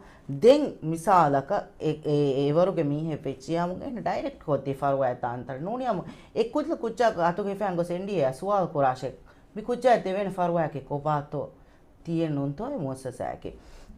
ދެން މިސާލަކަށް އެ، އެ، އެވަރުގެ މީހެއް ވެއްޖިޔާމު އޭނަ ޑައިރެކްޓް ކޮށްދީ ފަރުވާއެއް ދާންތަން ނޫނިޔާމު އެ ކުދި ކުއްޖާ އަތުގަ ހިފައިން ގޮސް އެންޑީއޭއާ ސުވާލު ކުރާށޭ. މި ކުއްޖާއަށް ދެވޭނެ ފަރުވާއަކީ ކޮބާތޯ؟ ތިއެއް ނޫންތޯ އެ މުއައްސަސާއަކީ.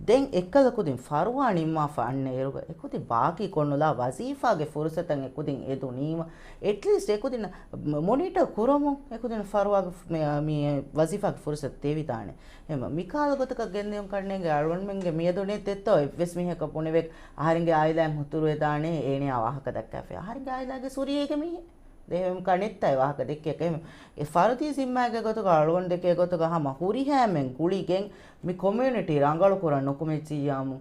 ދެން އެއްކަލަ ކުދިން ފަރުވާ ނިންމާފަ އަންނަ އިރުގަ އެކުދި ބާކީ ކޮށްނުލާ ވަޒީފާގެ ފުރުސަތަށް އެކުދިން އެދުނީމަ، އެޓްލީސްޓް އެކުދިން މޮ-، މޮނިޓަރ ކުރަމުން އެކުދިން ފަރުވާގެ ފު-، މި، މި ވަޒީފާގެ ފުރުސަތު ދެވިދާނެ. އެމަ، މިކަހަލަ ގޮތަކަށް ގެންދިޔުން ކަންނޭނގެ އަޅުގަނޑުމެންގެ މިއަދު ނެތް ދެއްތޯ އެއްވެސް މީހަކަށް ބުނެވޭ، އަހަރެންގެ އާއިލާއިން ހުތުރުވެދާނެ، އޭނަޔާ ވާހަކަ ދައްކާފަ. އަހަރެންގެ އާއިލާގެ ސުރީ އޭގެ މީހެއް. ދެހެމް ކަނެއްތައް ވާހަކަ ދެއްކޭ ކެހެމް. އެ ފަރުދީ ޒިންމާގެ ގޮތުގަ އަޅުގަނޑު ދެކޭ ގޮތުގަ ހަމަ ހުރިހާމެން ގުޅިގެން މި ކޮމިއުނިޓީ ރަނގަޅު ކުރަން ނުކުމެއްޗިއްޔާމު،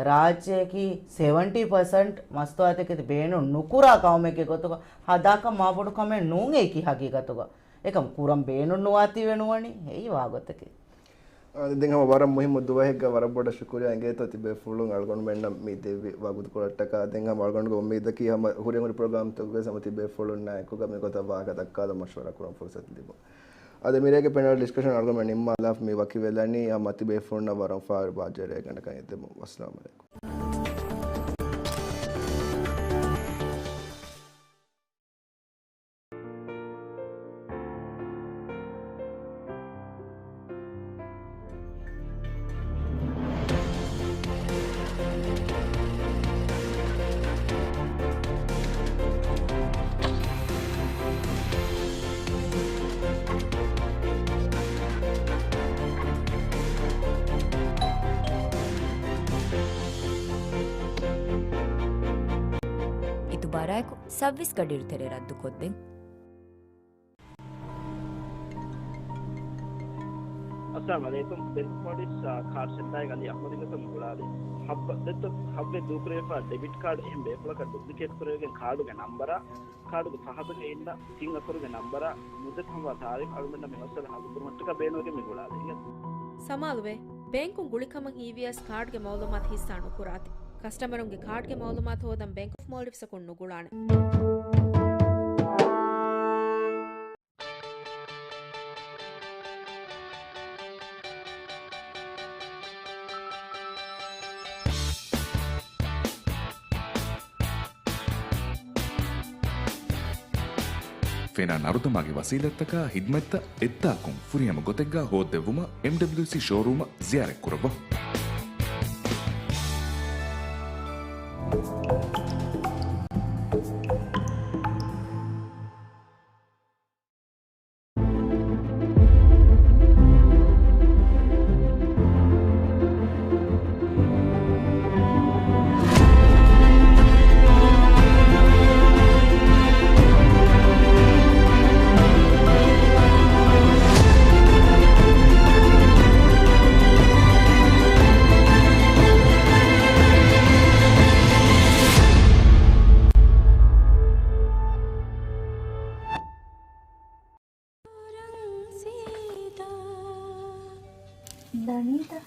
ރާއްޖެއަކީ ސެވެންޓީ ޕަސެންޓް މަސްތުވާތަކެތި ބޭނުން ނުކުރާ ޤައުމެއްގެ ގޮތުގަ ހަދާކަށް މާބޮޑު ކަމެއް ނޫން އެއީކީ ހަގީގަތުގަ. އެކަމް ކުރަން ބޭނުން ނުވާތީވެ ނުވަނީ. އެއީ ވާގޮތަކީ. އާ، ދެން ހަމަ ވަރަށް މުހިއްމު ދުވަހެއްގަ ވަރަށް ބޮޑަށް ޝުކުރިޔާ އިނގޭތޯ ތިބޭފުޅުން އަޅުގަނޑުމެންނަށް މި ދެއްވި ވަގުތުކޮޅަށްޓަކާ. ދެން ހަމަ އަޅުގަނޑުގެ އުއްމީދަކީ ހަމަ ހުރިހަމަ ޕްރޮގްރާމްތަކުގައި ހަމަ ތިބޭފުޅުންނާ އެކުގަ މިގޮތަށް ވާހަކަ ދައްކާލަން މަޝްވަރާ ކުރަން ފުރުސަތު ލިބުން. އަދި މިރޭގެ ޕެނަލް ޑިސްކަޝަން އަޅުގަނޑުމެން ނިންމާލާފަ މި ވަކިވެލަނީ. ހަމަ ތިބޭފުޅުންނަށް ވަރަށް ފާރު ބާއްޖަވެރި ގަނޑަކަށް އެދެމުން. ވައްސަލާމް އަލައިކުމް. އިތުބާރާއެކު ސައުވީސް ގަޑިއިރު ތެރޭ ރައްދުކޮށްދޭން. އައްސަލާމު ޢަލައިކުމް. ބެންކް މޯލްޑިވްސް، އާ، ކާޑް ސެންޓާގެ އަލީ އަޙްމަދުގެ ތަން ގުޅާލި. ހައްވަ ދެއްތޯ ހައްވެ ދޫކުރެވިފަ ޑެބިޓް ކާޑް އެހެން ބޭފުޅަކަށް ޑުޕްލިކޭޓް ކުރެވިގެން ކާޑުގެ ނަންބަރާ، ކާޑުގެ ފަހަތުގައި އިންނަ ތިން އަކުރުގެ ނަންބަރާ، މުއްދަތު ހަމަވާ ތާރީޚް އަޅުގަނޑަށް މި މައްސަލަ ހައްލު ކުރުމަށްޓަކާ ބޭނުންވެގެން މި ގުޅާލީ. ސަމާލުވޭ، ބޭންކުން ގުޅިކަމަށް ހީވިޔަސް ކާޑްގެ މައުލޫމާތު ހިއްސާ ނުކުރާތި. ކަސްޓަމަރުންގެ ކާޑްގެ މައުލޫމާތު ހޯދަން ބޭންކް އޮފް މޯލްޑިވްސްއަކުން ނުގުޅާނެ. ފެނާ ނަރުދަމާގެ ވަސީލަތްތަކާ ހިދްމަތްތައް އެއްދާކުން ފުރިހަމަ ގޮތެއްގަ ހޯއްދެއްވުމަށް އެމްޑަބްލިއުސީ ޝޯރޫމަށް ޒިޔާރަތްކުރައްވާ. ދަނީތަ؟